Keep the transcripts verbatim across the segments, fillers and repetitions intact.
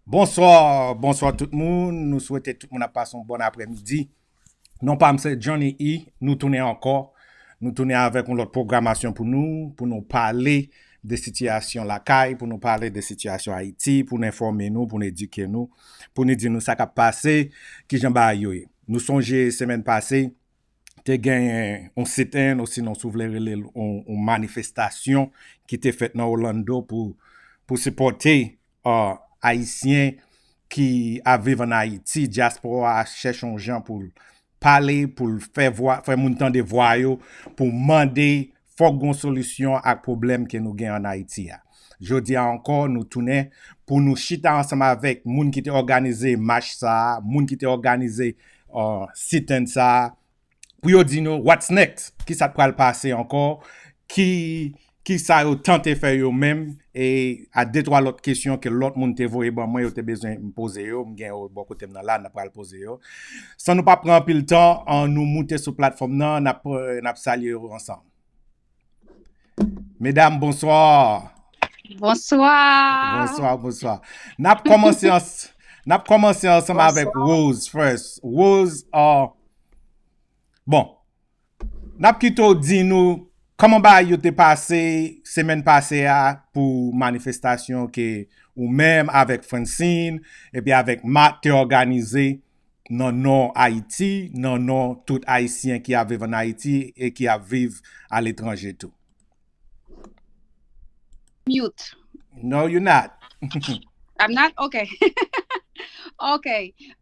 Bonswa, bonswa tout moun. Nou swete tout moun ap pase yon bòn aprèmidi. Non pa m se Johnny E. Nou tounen ankò. Nou tounen avèk yon lòt pwogramasyon pou nou, pou nou pale de sitiyasyon lakay, pou nou pale de sitiyasyon Ayiti, pou n enfòme nou, pou n edike nou, pou n di nou sa k ap pase, kijan bagay yo ye. Nou sonje semèn pase, te genyen yon sit-in, osinon si w vle rele l yon, yon manifestasyon ki te fèt nan Orlando pou, pou sipòte, uh, Ayisyen ki ap viv ann Ayiti, dyaspora a chèche yon jan pou l pale, pou l fè vwa, fè moun tande vwa yo, pou mande fòk gon solisyon ak pwoblèm ke nou gen ann Ayiti a. Jodi a ankò, nou tounen pou nou chita ansanm avèk moun ki te òganize mach sa a, moun ki te òganize, uh, sit-in sa a, pou yo di nou what's next, ki sa k pral pase ankò, ki, ki sa yo tante fè yo menm, e a de twa lòt kesyon ke lòt moun te voye ban mwen, yo te bezwen m poze yo, m gen yo bò kote m nan la, n ap pral poze yo. San nou pa pran anpil tan, an nou moute sou platfòm nan, n ap, n ap salye yo ansanm. Medam, bonswa. Bonswa. Bonswa, bonswa. N ap kòmanse ans-, n ap kòmanse ansanm avèk Rose first. Rose, uh, bon, n ap kite w di nou kòman bagay yo te pase semèn pase a pou manifestasyon ke ou menm avèk Francine epi avèk Marc te òganize nan non Ayiti, nan non tout Ayisyen ki ap viv ann Ayiti e ki ap viv aletranje tou. Mute. No, you're not. I'm not? Ok. Ok.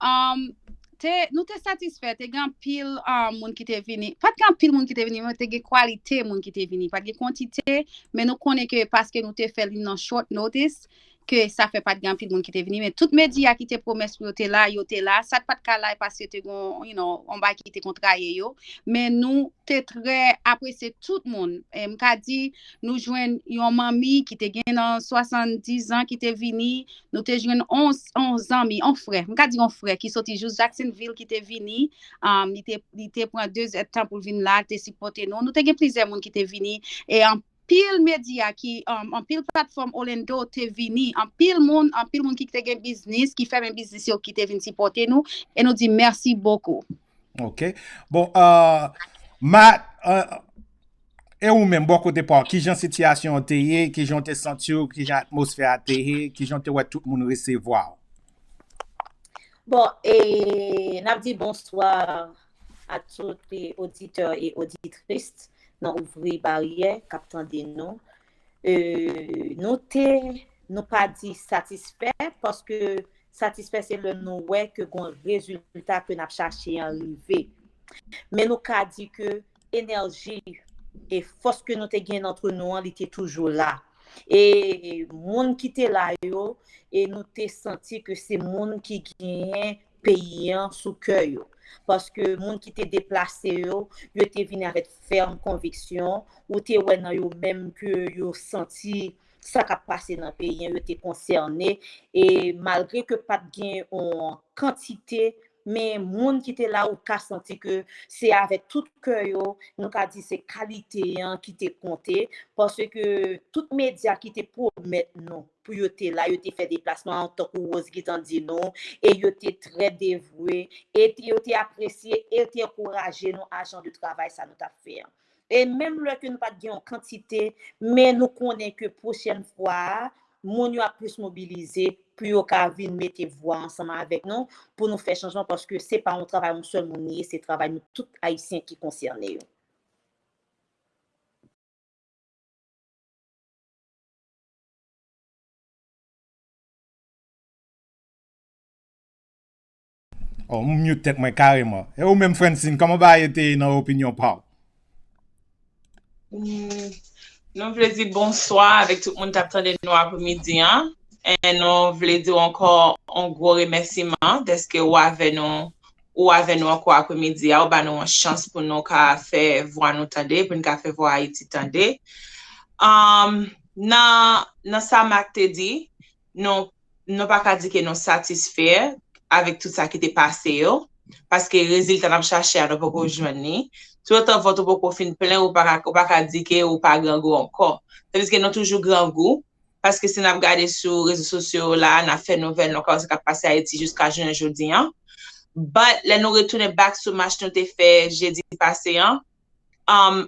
Um, te, nou te satisfè, te gen anpil, um, moun ki te vini. Pa t gen anpil moun ki te vini, men te gen kwalite moun ki te vini. Pa t gen kwantite, men nou konnen ke paske nou te fè li nan short notice, ke sa fè pa t gen anpil moun ki te vini, men tout medya ki te pwomès pou yo te la, yo te la. Sa t pa t ka la, e paske te gon, you know, yon bagay ki te kontraye yo. Men nou te trè apresye tout moun. E m ka di, nou jwenn yon manmi ki te gen nan swasanndizan ki te vini. Nou te jwenn on, on zanmi, on frè. M ka di on frè ki soti jis Jacksonville ki te vini. Um, li te, li te pran de zèdtan pou l vin la, te sipòte nou. Nou te gen plizyè moun ki te vini. E anpil medya ki, um, anpil platfòm Orlando te vini, anpil moun, anpil moun ki te gen biznis, ki fèmen biznis yo, ki te vin sipòte nou, e nou di mèsi bokou. Ok. Bon, uh, ma, uh, e ou menm, bò kote pa w, kijan sitiyasyon an te ye, kijan w te santi w, kijan atmosfè a te ye, kijan w te wè tout moun resevwa w? Bon, e n ap di bonswa a tout e oditè e oditris nan Ouvri Baryè k ap tande nou. E, nou te, nou pa di satisfè, paske satisfè se lè nou wè ke gon rezilta ke n ap chache an rive. Men nou ka di ke enèji e fòs ke nou te gen antre nou an, li te toujou la. E moun ki te la yo, e nou te santi ke se moun ki genyen peyi an sou kè yo. Paske moun ki te deplase yo, yo te vini avèk fèm konviksyon, ou te wè nan yo menm ke yo santi sa k ap pase nan peyi an, yo te konsène, e malgre ke pa t gen yon kantite, men moun ki te la, ou ka santi ke se avèk tout kè yo, nou ka di se kalite an ki te konte, paske tout medya ki te pwomèt nou pou yo te la, yo te fè deplasman an, tankou Rose gentan di nou, e yo te trè devwe, e te, yo te apresye, e te ankouraje nou a jan de travay sa nou t ap fè an. E menm lè ke nou pa t gen yon kantite, men nou konnen ke pwochèn fwa a, moun yo ap plis mobilize pou yo ka vin mete vwa ansanm avèk nou, pou nou fè chanjman, paske se pa yon travay yon sèl moun li ye, se travay nou tout Ayisyen ki konsène yo. Oh, m mute tèt mwen kareman. E ou menm, Francine, kòman bagay yo te ye nan opinyon pa w? Mm, nou vle di bonswa avèk tout moun k ap tande nou apremidi an. E nou vle di w ankò yon gwo remèsiman dèske ou avè nou, ou avè nou ankò apremidi a, ou ba nou yon chans pou nou ka fè vwa nou tande, pou n ka fè vwa Ayiti tande. Um, nan, nan sa Marc te di, nou, nou pa ka di ke nou satisfè avèk tout sa ki te pase yo, paske rezilta n ap chache a, nou poko jwenn li. Toutotan vant ou poko fin plen, ou pa ka, ou pa ka di ke ou pa grangou ankò. Tandiske nou toujou grangou, paske si n ap gade sou rezo sosyo yo la, n ap fè nouvèl, nou ka wè sa k ap pase Ayiti jiska jounen jodi an. But, lè nou retounen back sou match nou te fè jedi pase an, um,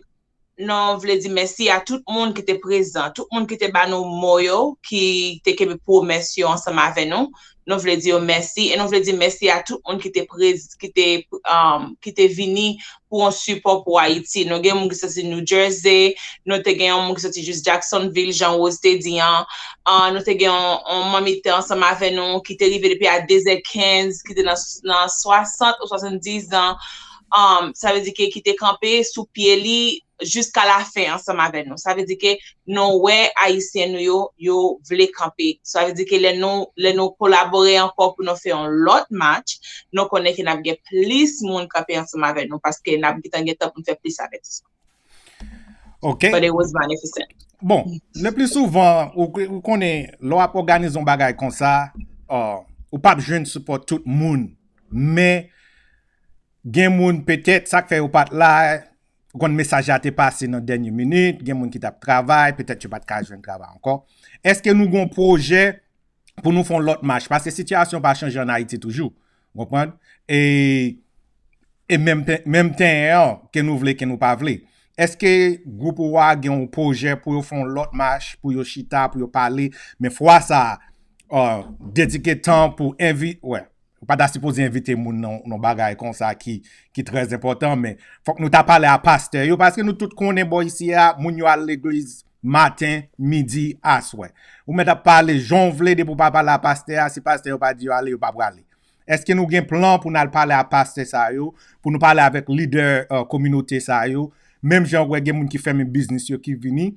nou vle di mèsi a tout moun ki te prezan, tout moun ki te ba nou mo yo, ki te kenbe pwomès yo ansanm avè nou. Nou vle di yo mèsi, e nou vle di mèsi a tout moun ki te prez, ki te, um, ki te vini pou yon sipò pou Ayiti. Nou gen moun ki soti New Jersey, nou te gen yon moun ki soti jis Jacksonville, jan Rose te di an. Ah, nou te gen yon, yon manmi ki te ansanm avè nou, ki te rive depi a de zè kenz, ki te nan, nan swasant ou swasanndis an. Um, sa vle di ke ki te kanpe sou pye li jiska la fen ansanm avè nou. Sa vle di ke nou wè Ayisyen nou yo, yo vle kanpe. Sa vle di ke lè nou, lè nou kolabore ankò pou nou fè yon lòt match, nou konnen ke n ap gen plis moun kanpe ansanm avè nou, paske n ap gentan gen tan pou n fè plis avètisman. Ok. But it was magnificent. Bon, le pli souvan, ou, ou konnen, lè w ap òganize yon bagay konsa, uh, ou p ap jwenn sipò tout moun. Men, gen moun, petèt, sa k fè yo pa t la, ou konn mesaj la te pase nan dènye minit, gen moun ki t ap travay, petèt yo pa t ka jwenn travay ankò. Èske nou gen yon pwojè pou nou fè yon lòt mach? Paske sitiyasyon pa chanje ann Ayiti toujou. Ou konprann? E, e menm, menm tenyen an, ke nou vle, ke nou pa vle. Èske gwoup ou a gen yon pwojè pou yo fè yon lòt mach, pou yo chita, pou yo pale, men fwa sa a, uh, dedike tan pou envi, wè, ou pa ta sipoze envite moun nan, nan bagay konsa ki, ki trè enpòtan, men fòk nou ta pale a pastè yo, paske nou tout konnen bò isi a, moun yo al legliz maten, midi, aswè. Ou mèt ap pale jan w vle, depi w pa pale a pastè a, si pastè yo pa di yo ale, yo pa prale. Èske nou gen plan pou n al pale a pastè sa yo, pou nou pale avèk lidè, uh, kominote sa yo, menm jan w wè gen moun ki fèmen biznis yo ki vini,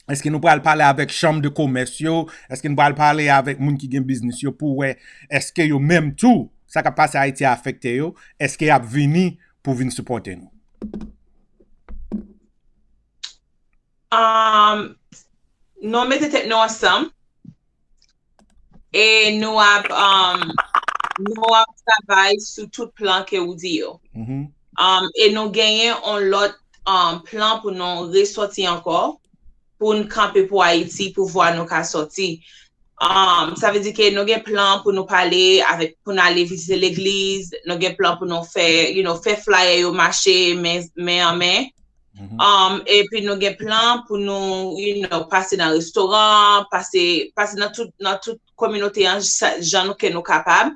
èske nou pral pale avèk chanm de komès yo? Èske nou pral pale avèk moun ki gen biznis yo pou wè èske yo menm tou, sa k ap pase Ayiti a afekte yo? Èske y ap vini pou vin sipòte nou? Um, nou mete tèt nou ansanm e nou ap, um, nou ap travay sou tout plan ke ou di yo. Mhm. Um, e nou genyen yon lòt, um, plan pou nou resòti ankò, pou n kanpe pou Ayiti, pou vwa nou ka sòti. Um, sa vle di ke nou gen plan pou nou pale avèk, pou n ale vizite legliz, nou gen plan pou nou fè, you know, fè flyer yo mache men, men an men. Mhm. Um, epi nou gen plan pou nou, you know, pase nan restoran, pase, pase nan tout, nan tout kominote an, sa- jan nou ke nou kapab,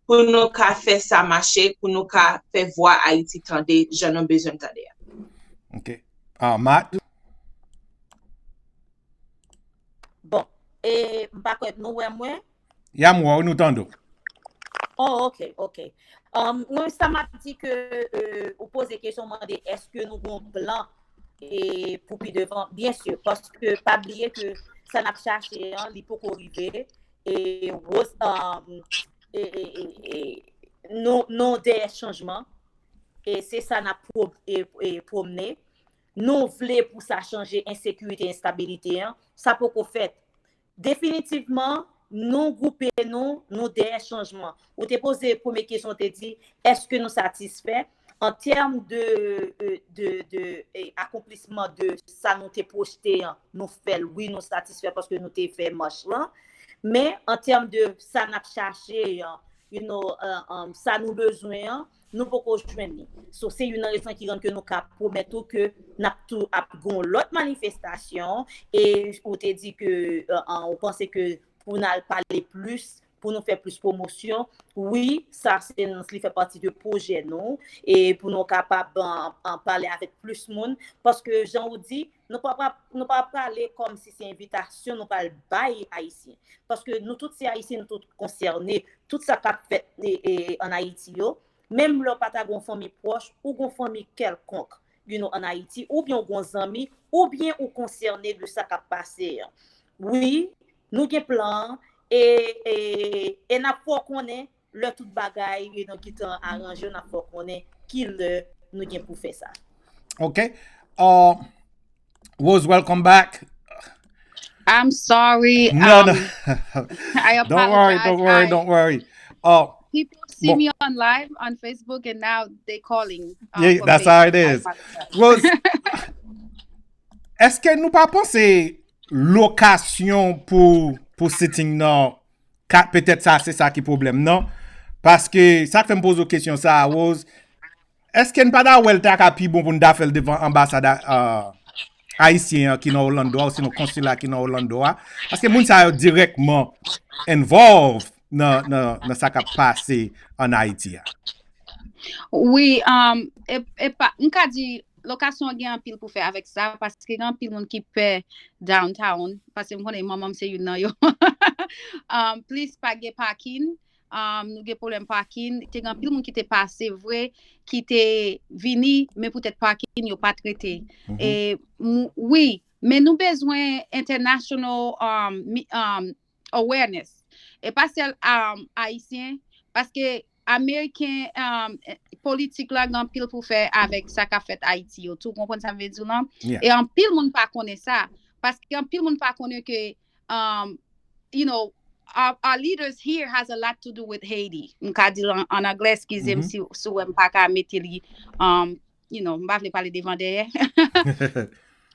pou nou ka fè sa mache, pou nou ka fè vwa Ayiti tande, jan nou bezwen tande a. Ok. Ah, Matt? Bon, e m pa kwè nou wè mwen. Ya m wè w, nou tande w. Oh, ok, ok. Um, mwen, sa m ap di ke, euh, ou poze kesyon, mande èske nou gon plan e pou pi devan. Byen si, paske pa bliye ke sa n ap chache an, li poko rive. E Rose, um, e, e, e, e, nou, nou dèyè chanjman. E se sa n ap pwo- e, e, pwomne. Nou vle pou sa chanje, ensekirite, enstabilite an. Sa poko fèt. Definitivman, nou gwoupe nou, nou dèyè chanjman. Ou te poze premye kesyon, ou te di, èske nou satisfè? An tèm de, de, de, de e, akonplisman de sa nou te pwojte an, nou fè l, wi, nou satisfè paske nou te fè mach lan. Men, an tèm de sa n ap chache an, you know, uh, um, sa nou bezwen an, nou poko jwenn li. So, se youn nan rezon ki rann ke nou ka pwomèt ou ke n ap tou ap gon lòt manifestasyon e ou te di ke uh, uh, ou panse ke pou n al pale plis, pou nou fè plis pwomosyon. Wi, sa se li fè pati de pwojè nou e pou nou kapab an, an pale avèk plis moun. Paske jan ou di, nou pa, pa, nou pa prale kòm si se envitasyon nou pral bay Ayisyen. Paske nou tout se Ayisyen, nou tout konsène. Tout sa k ap fèt e, e, an Ayiti yo, menm lè w pa ta gon fanmi pwòch, ou gon fanmi kèlkonk, you know, an Ayiti, oubyen ou gon zanmi, oubyen ou konsène de sa k ap pase an. Wi, nou gen plan an, e, e, e n ap fè w konnen lè tout bagay e nou gentan aranje, n ap fè w konnen ki lè nou gen pou fè sa. Ok. Uh, Rose, welcome back. I'm sorry. No, um, no. I Don't worry, apologize. Don't worry, I- don't worry. Oh, People see bon. Me on live on Facebook and now they calling. Uh, Yeah, for that's me. How it I is. apologize. Rose, èske nou pa panse lokasyon pou, pou sitting nan, ka, petèt sa, se sa ki pwoblèm nan. Paske, sa k fè m poze w kesyon sa a, Rose, èske n pa ta wè l ta ka pi bon pou n ta fè l devan anbasad a, a, ayisyen an ki nan Orlando a, osinon konsila ki nan Orlando a? Paske moun sa yo dirèkman involved nan, nan, nan sa k ap pase ann Ayiti a. Wi, um, e, e pa, m ka di, lokasyon an gen anpil pou fè avèk sa, paske gen anpil moun ki pè downtown, paske m konnen manman m se youn nan yo. Um, plis pa gen pakin, um, nou gen pwoblèm pakin, te gen anpil moun ki te pase vre, ki te vini, men poutèt pakin, yo pa t rete. E, m- wi, men nou bezwen international um, mi- um, awareness. E pa sèl um, ayisyen, paske Ameriken, um, politik la gen anpil pou fè avèk sa k ap fèt Ayiti yo tou, konprann sa m vle di w lan? Yeah. E anpil moun pa konnen sa, paske anpil moun pa konnen ke, um, you know, our, our leaders here has a lot to do with Haiti. M ka di l an, an anglè, eskize m si, si w wè m pa ka mete li, um, you know, m pa vle pale devan dèyè.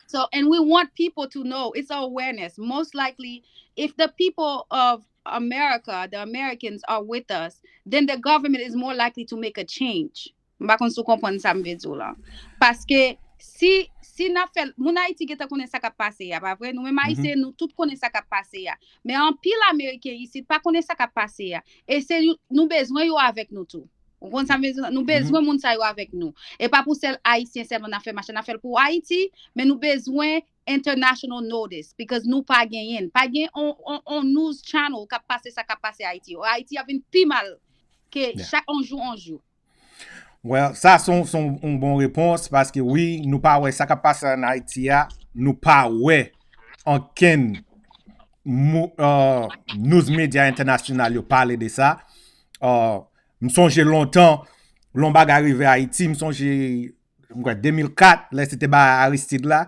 So, and we want people to know, it's awareness. Most likely, if the people of America, the Americans are with us, then the government is more likely to make a change. M pa konn si w konprann sa m vle di w lan. Paske si, si n ap fè, moun Ayiti gentan konnen sa k ap pase a, pa vre? Nou menm Ayisyen, nou tout konnen sa k ap pase a. Men anpil Ameriken isit pa konnen sa k ap pase a. E se yo- nou bezwen yo avèk nou tou. Ou konn sa m vle di w lan? Nou bezwen moun sa yo avèk nou. E pa pou sèl Ayisyen sèlman n ap fè mach la, n ap fè l pou Ayiti, men nou bezwen international notice, because nou pa genyen l. Pa gen on, on, on news channel k ap pase sa k ap pase Ayiti yo. Ayiti ap vin pi mal ke Yeah. chak on jou, on jou. Well, sa se yon- se yon yon bon repons, paske wi, nou pa wè sa k ap pase ann Ayiti a, nou pa wè ankenn mou- uh, news media entènasyonal yo pale de sa. Uh, m sonje lontan, lè yon bagay rive Ayiti, m sonje, m kwè, de mil kat, lè se te ba Aristide la,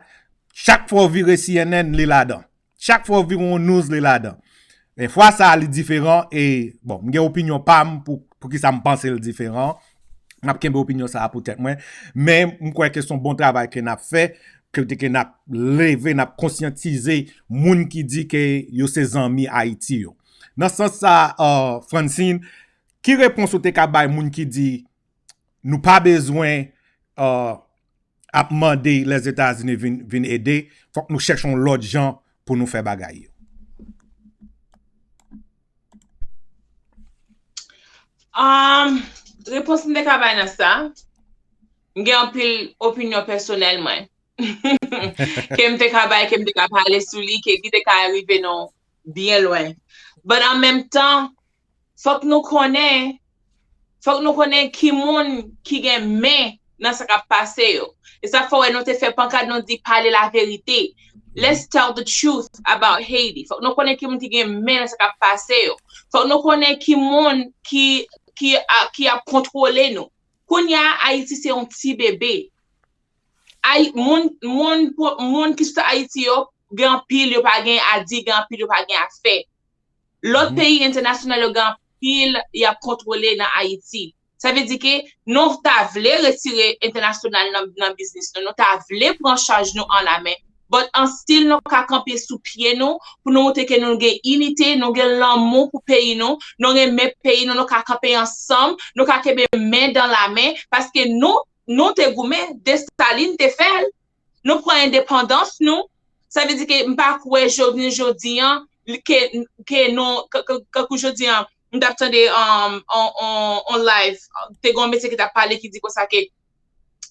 chak fwa w vire C N N, li ladan. Chak fwa w vire yon news, li ladan. Men fwa sa a, li diferan e, bon, m gen opinyon pa m pou, pou ki sa m panse l diferan. M ap kenbe opinyon sa a pou tèt mwen. Men m kwè ke se yon bon travay ke n ap fè, ke, ke n ap leve, n ap konsyantize moun ki di ke yo se zanmi Ayiti yo. Nan sans sa, uh, Francine, ki repons ou te ka bay moun ki di nou pa bezwen uh, ap mande Lèzetazini vin, vin ede, fòk nou chèche yon lòt jan pou nou fè bagay yo? Um, repons m te ka bay nan sa, m gen anpil opinyon pèsonèl mwen ke m te ka bay, ke m te ka pale sou li, ke ki te ka rive nou byen lwen. But an menm tan, fòk nou konnen, fòk nou konnen ki moun ki gen men nan sa k ap pase yo. E sa fè w wè nou te fè pankat nou di pale laverite. Let's tell the truth about Haiti. Fòk nou konnen ki moun ki gen men nan sa k ap pase yo. Fòk nou konnen ki moun ki, ki, a, ki ap kontwole nou. Kounye a, Ayiti se yon ti bebe. Ay, moun, moun, moun ki sot Ayiti yo, gen anpil yo pa gen a di, gen anpil yo pa gen a fè. Lòt peyi entènasyonal yo gen anpil y ap kontwole nan Ayiti. Sa vle di ke nou ta vle retire entènasyonal nan, nan biznis nou, nou ta vle pran chaj nou an lamen. But until nou ka kanpe sou pye nou, pou nou montre ke nou gen inite, nou gen lanmou pou peyi nou, nou renmen peyi nou, nou ka kanpe ansanm, nou ka kenbe men dan la men, paske nou, nou te goumen, Desalin te fè l, nou pran endepandans nou, sa vle di ke m pa kwè jodi, jodi an, ke, ke nou, ke, ke, ke jodi an, m t ap tande um, on, on, on live, te gen yon mesye ki t ap pale ki di konsa ke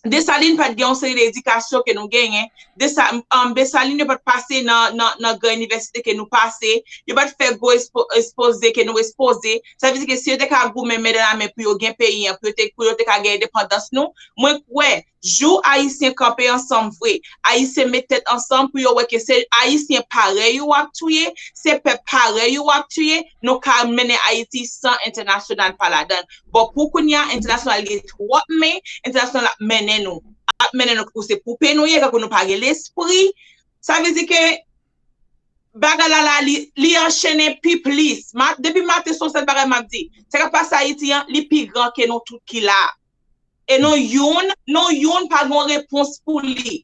Desalin pa t gen yon seri de edikasyon ke nou genyen. Desa, um, Desalin yo pa t pase nan, nan, nan gran inivèsite ke nou pase. Yo pa t fè gwo espo, espoze ke nou espoze. Sa vle di ke si yo te ka goumen men dan la men pou yo gen peyi an, pou yo te, pou yo te ka gen endepandans nou, mwen kwè, jou Ayisyen kanpe ansanm vre, Ayisyen met tèt ansanm pou yo wè ke se Ayisyen parèy yo w ap touye, se pèp parèy yo w ap touye, nou ka mennen Ayiti san entènasyonal pa ladan l. Bon, pou kounye a, entènasyonal gen twòp men, entènasyonal ap mennen nou. Ap mennen nou tankou se poupe nou ye, tankou nou pa gen lespri. Sa vle di ke bagay la la, li, li anchennen pi plis. Ma, depi maten se yon sèl bagay m ap di. Sa k ap pase Ayiti an, li pi gran ke nou tout ki la. E nou youn, nou youn pa gen yon repons pou li.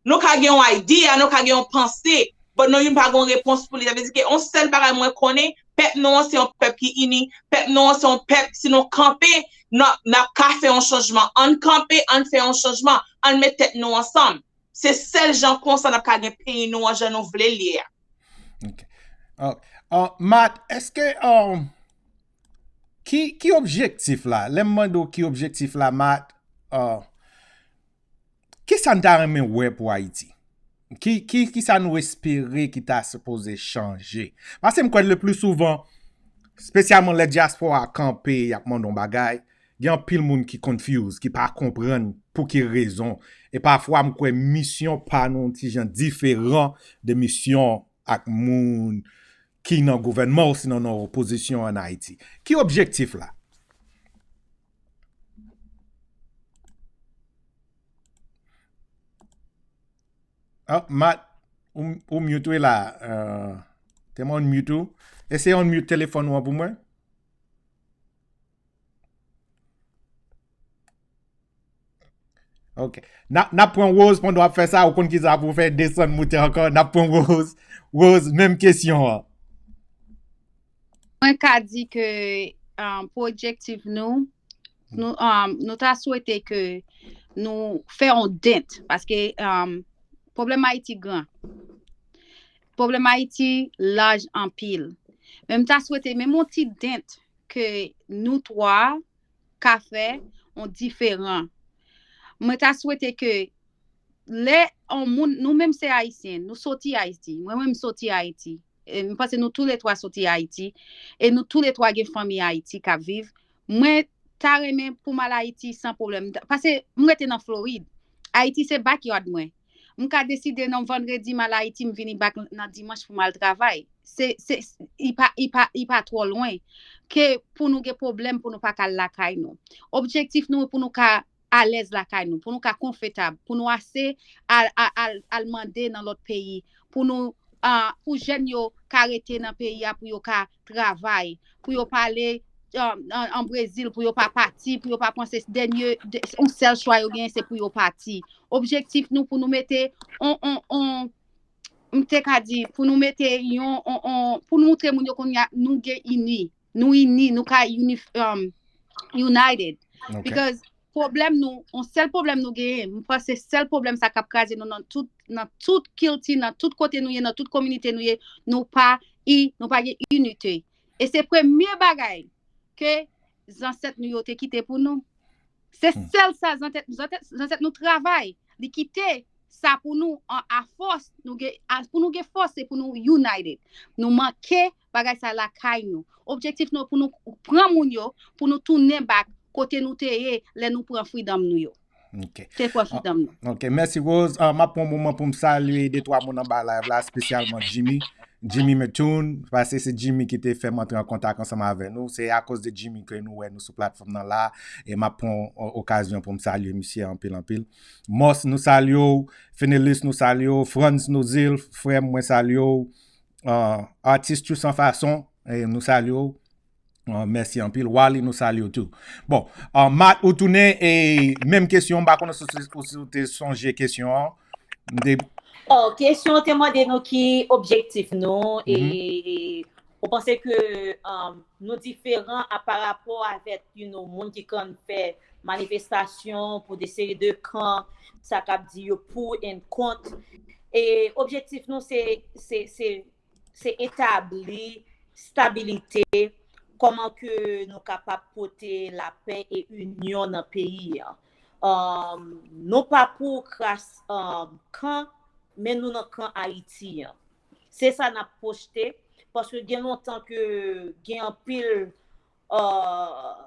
Nou ka gen yon idea, nou ka gen yon panse, But non, youn pa gen yon repons pou li. Sa vle di ke yon sèl bagay mwen konnen, pèp nou an se yon pèp ki ini, pèp nou an se yon pèp, si nou kanpe, n ap, n ap ka fè yon chanjman. Ann kanpe, ann fè yon chanjman, ann met tèt nou ansanm. Se sèl jan konsa n ap ka gen peyi nou an jan nou vle l ye a. Ok. Uh, uh, Mat, èske um, ki, ki objektif la? Lè m mande w ki objektif la, Mat, uh, ki sa n ta renmen wè pou Ayiti? Ki, ki, ki sa nou espere ki ta sipoze chanje? Paske m kwè le pli souvan, espesyalman lè dyaspora kanpe, y ap mande yon bagay, gen anpil moun ki confuse, ki pa konprann pou ki rezon. E pafwa, m kwè misyon pa nou ti jan diferan de misyon ak moun ki nan gouvènman ou sinon nan opozisyon an Ayiti. Ki objektif la? Oh, Mat, ou, ou mute wi la. Uh, te mwen unmute ou. Eseye unmute telefòn ou an pou mwen. Ok. N ap pran Rose pandan w ap fè sa, ou konn ki sa pou w fè, desann moute ankò, n ap pran Rose. Rose, menm kesyon an. Mwen ka di ke um, pou objektif nou, nou, um, nou ta swete ke nou fè yon dent, paske um, pwoblèm Ayiti gran. Pwoblèm Ayiti laj anpil. Men m ta swete menm yon ti dent ke nou twa ka fè yon diferan. Mwen ta swete ke lè yon moun, nou menm se Ayisyen, nou soti Ayiti, mwen menm m soti Ayiti, e m panse nou toulètwa soti Ayiti, e nou toulètwa gen fanmi Ayiti k ap viv, mwen ta renmen pou m al Ayiti san pwoblèm, paske m rete nan Florid, Ayiti se backyard mwen, m ka deside nan vandredi m al Ayiti, m vini back nan dimanch pou m al travay. Se, se, li pa, li pa, li pa twò lwen ke pou nou gen pwoblèm pou nou pa ka al lakay nou. Objektif nou pou nou ka alèz lakay nou, pou nou ka konfètab, pou nou ase al, al, al, al mande nan lòt peyi, pou nou, uh, pou jèn yo ka rete nan peyi a, pou yo ka travay, pou yo pa ale um, an, an Brezil, pou yo pa pati, pou yo pa panse dènye, de, yon sèl chwa yo genyen, se pou yo pati. Objektif nou pou nou mete on, on, on, m te ka di, pou nou mete yon, on, on, pou nou moutre moun yo kounye a, nou gen ini, nou ini, nou ka unif, um, united. Ok. Because pwoblèm nou, yon sèl pwoblèm nou genyen, m panse sèl pwoblèm sa k ap kraze nou nan tout, nan tout kilti, nan tout kote nou ye, nan tout kominote nou ye, nou pa, i, nou pa gen inite. E se premye bagay ke zansèt nou yo te kite pou nou. Se Hmm. sèl sa zansèt, zansèt, zansèt nou travay, li kite sa pou nou an, a fòs, nou gen, a, pou nou gen fòs, se pou nou united. Nou manke bagay sa lakay nou. Objektif nou pou nou pran moun yo, pou nou tounen back kote nou te ye lè nou pran freedom nou yo. Ok. Te pran freedom nou. Ok, mèsi Rose. Uh, m ap pran yon moman pou m salye de twa moun anba live la, espesyalman Jimmy. Jimmy Metoun, paske se Jimmy ki te fè m antre an kontak ansanm avè nou. Se akoz de Jimmy ke nou wè nou sou platfòm nan la. E m ap pran o- okazyon pou m salye misye anpil, anpil. Mòs, nou salye w. Fenelis, nou salye w. Frantz Nozil, frè m, mwen salye w. Uh, Artis Tchou San Fason, e nou salye w. Uh, mèsi anpil. Wally, nou salye w tou. Bon, uh, Mat, ou tounen, e menm kesyon, m pa konnen si, si, si w te sonje kesyon an. M te Oh, kesyon te mande nou ki objektif nou e Mhm. ou panse ke um, nou diferan a pa rapò avèk you know, moun ki konn fè manifestasyon pou de seri de kan, sa k ap di yo pou and kont. E objektif nou se, se, se, se etabli stabilite, kòman ke nou kapab pote lapè e inyon nan peyi an. Um, nou pa pou kras um, kan, men nou nan kan Ayiti an. Se sa n ap pwojte, paske gen lontan ke gen anpil uh,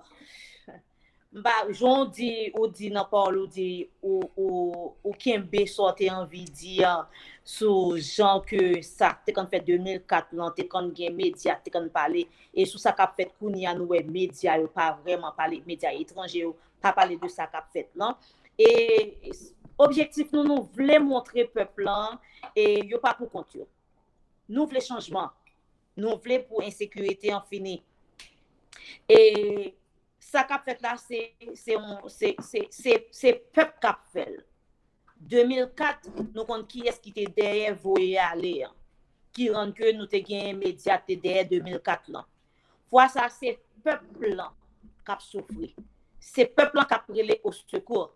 m pa, jan w di, ou di nan pawòl ou di ou, ou, ou kenbe sa w te anvi di an sou jan ke sa k te konn fèt de mil kat lan te konn gen medya k te konn pale, e sou sa k ap fèt kounye a nou wè medya yo pa vrèman pale, medya etranje yo pa pale de sa k ap fèt lan. E objektif nou, nou vle montre pèp lan e yo pa pou kont yo. Nou vle chanjman. Nou vle pou ensekirite an fini. E sa k ap fèt la, se, se, yon- se, se, se, se pèp k ap fè l. De mil kat, nou konn kiyès ki te dèyè voye ale an. ki rann ke nou te genyen medya te dèyè de mil kat lan. Fwa sa, se pèp lan k ap soufri. Se pèp lan k ap rele o sekou.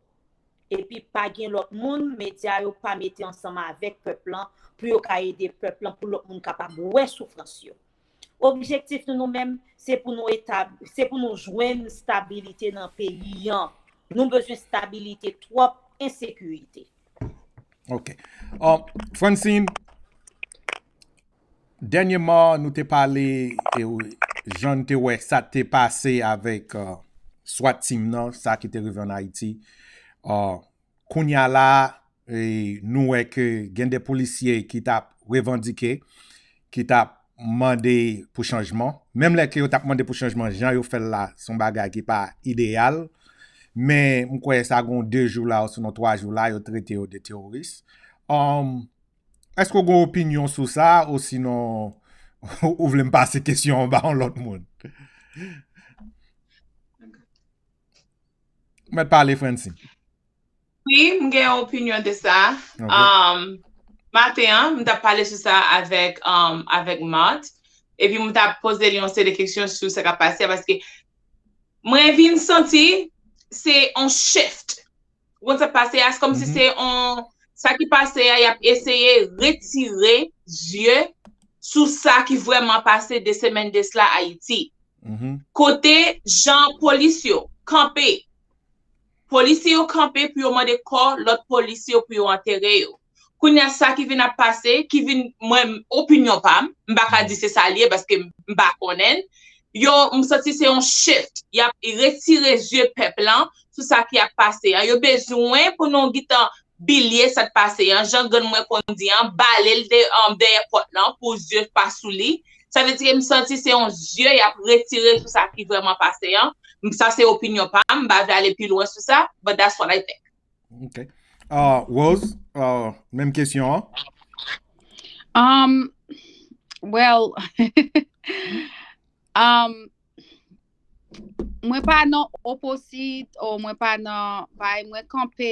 Epi pa gen lòt moun, medya yo pa mete ansanm avèk pèp lan pou yo ka ede pèp lan, pou lòt moun kapab wè soufrans yo. Objektif nou, nou menm, se pou nou etab, se pou nou jwenn stabilite nan peyi an. Nou bezwen stabilite twòp, ensekirite. Ok. Uh, Francine, dènyèman, nou te pale, e, jan n te wè sa te pase avèk uh, SWAT team nan, sa ki te rive an Ayiti. Uh, kounye a la, e, nou wè ke gen de polisye ki t ap revandike, ki t ap mande pou chanjman. Menm lè ke yo t ap mande pou chanjman, jan yo fè l la, se yon bagay ki pa ideyal. Men m kwè sa gon de jou la, osinon twa jou la, yo trete yo de teworis. Um, èske w gen opinyon sou sa, osinon ou vle m pase kesyon an ba yon lòt moun? Mèt pale, Francine. Wi, m gen yon opinyon de sa. Um, maten an, m t ap pale sou sa avèk um, avèk Mart. Epi m t ap poze li yon seri de kesyon sou sa k ap pase a, paske mwen vin santi se yon shift. Ou konn sa k pase a? Se kòmsi se yon, sa ki pase a, y ap eseye retire zye sou sa ki vrèman pase de semèn de sla Ayiti. Kote jan polis yo kanpe. Polisye yo kanpe pou yo mande kò lòt polisye yo pou yo antere yo. Kounye a sa ki vin ap pase, ki vin, mwen, opinyon pa m, m pa ka di se sa l ye paske m pa konnen l. Yo, m santi se yon shift. Y ap retire zye pèp lan sou sa ki ap pase an. Yo bezwen pou nou gentan bilye sa k pase an, jan grann mwen konn di an, bale l de, um, dèyè pòt lan pou zye pa sou li. Sa vle di ke m santi se yon zye y ap retire sou sa ki vrèman pase an. Sa se opinyon pa m, m pa vle ale pi lwen sou sa, but that's what I think. Ok. Uh, Rose, uh, menm kesyon an. Um, well, um, mwen pa nan oposit o mwen pa nan bay mwen kanpe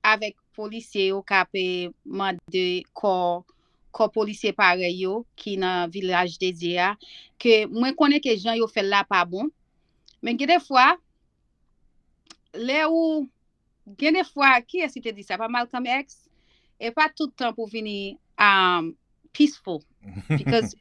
avèk polisye yo k ap mande kò kò polisye parèy yo ki nan vilaj de Dye a, ke mwen konnen ke jan yo fè l la pa bon. Men gen de fwa lè ou gen de fwa, kiyès ki te di sa? Pa Malcolm X? E pa tout tan pou vini um, peaceful. Because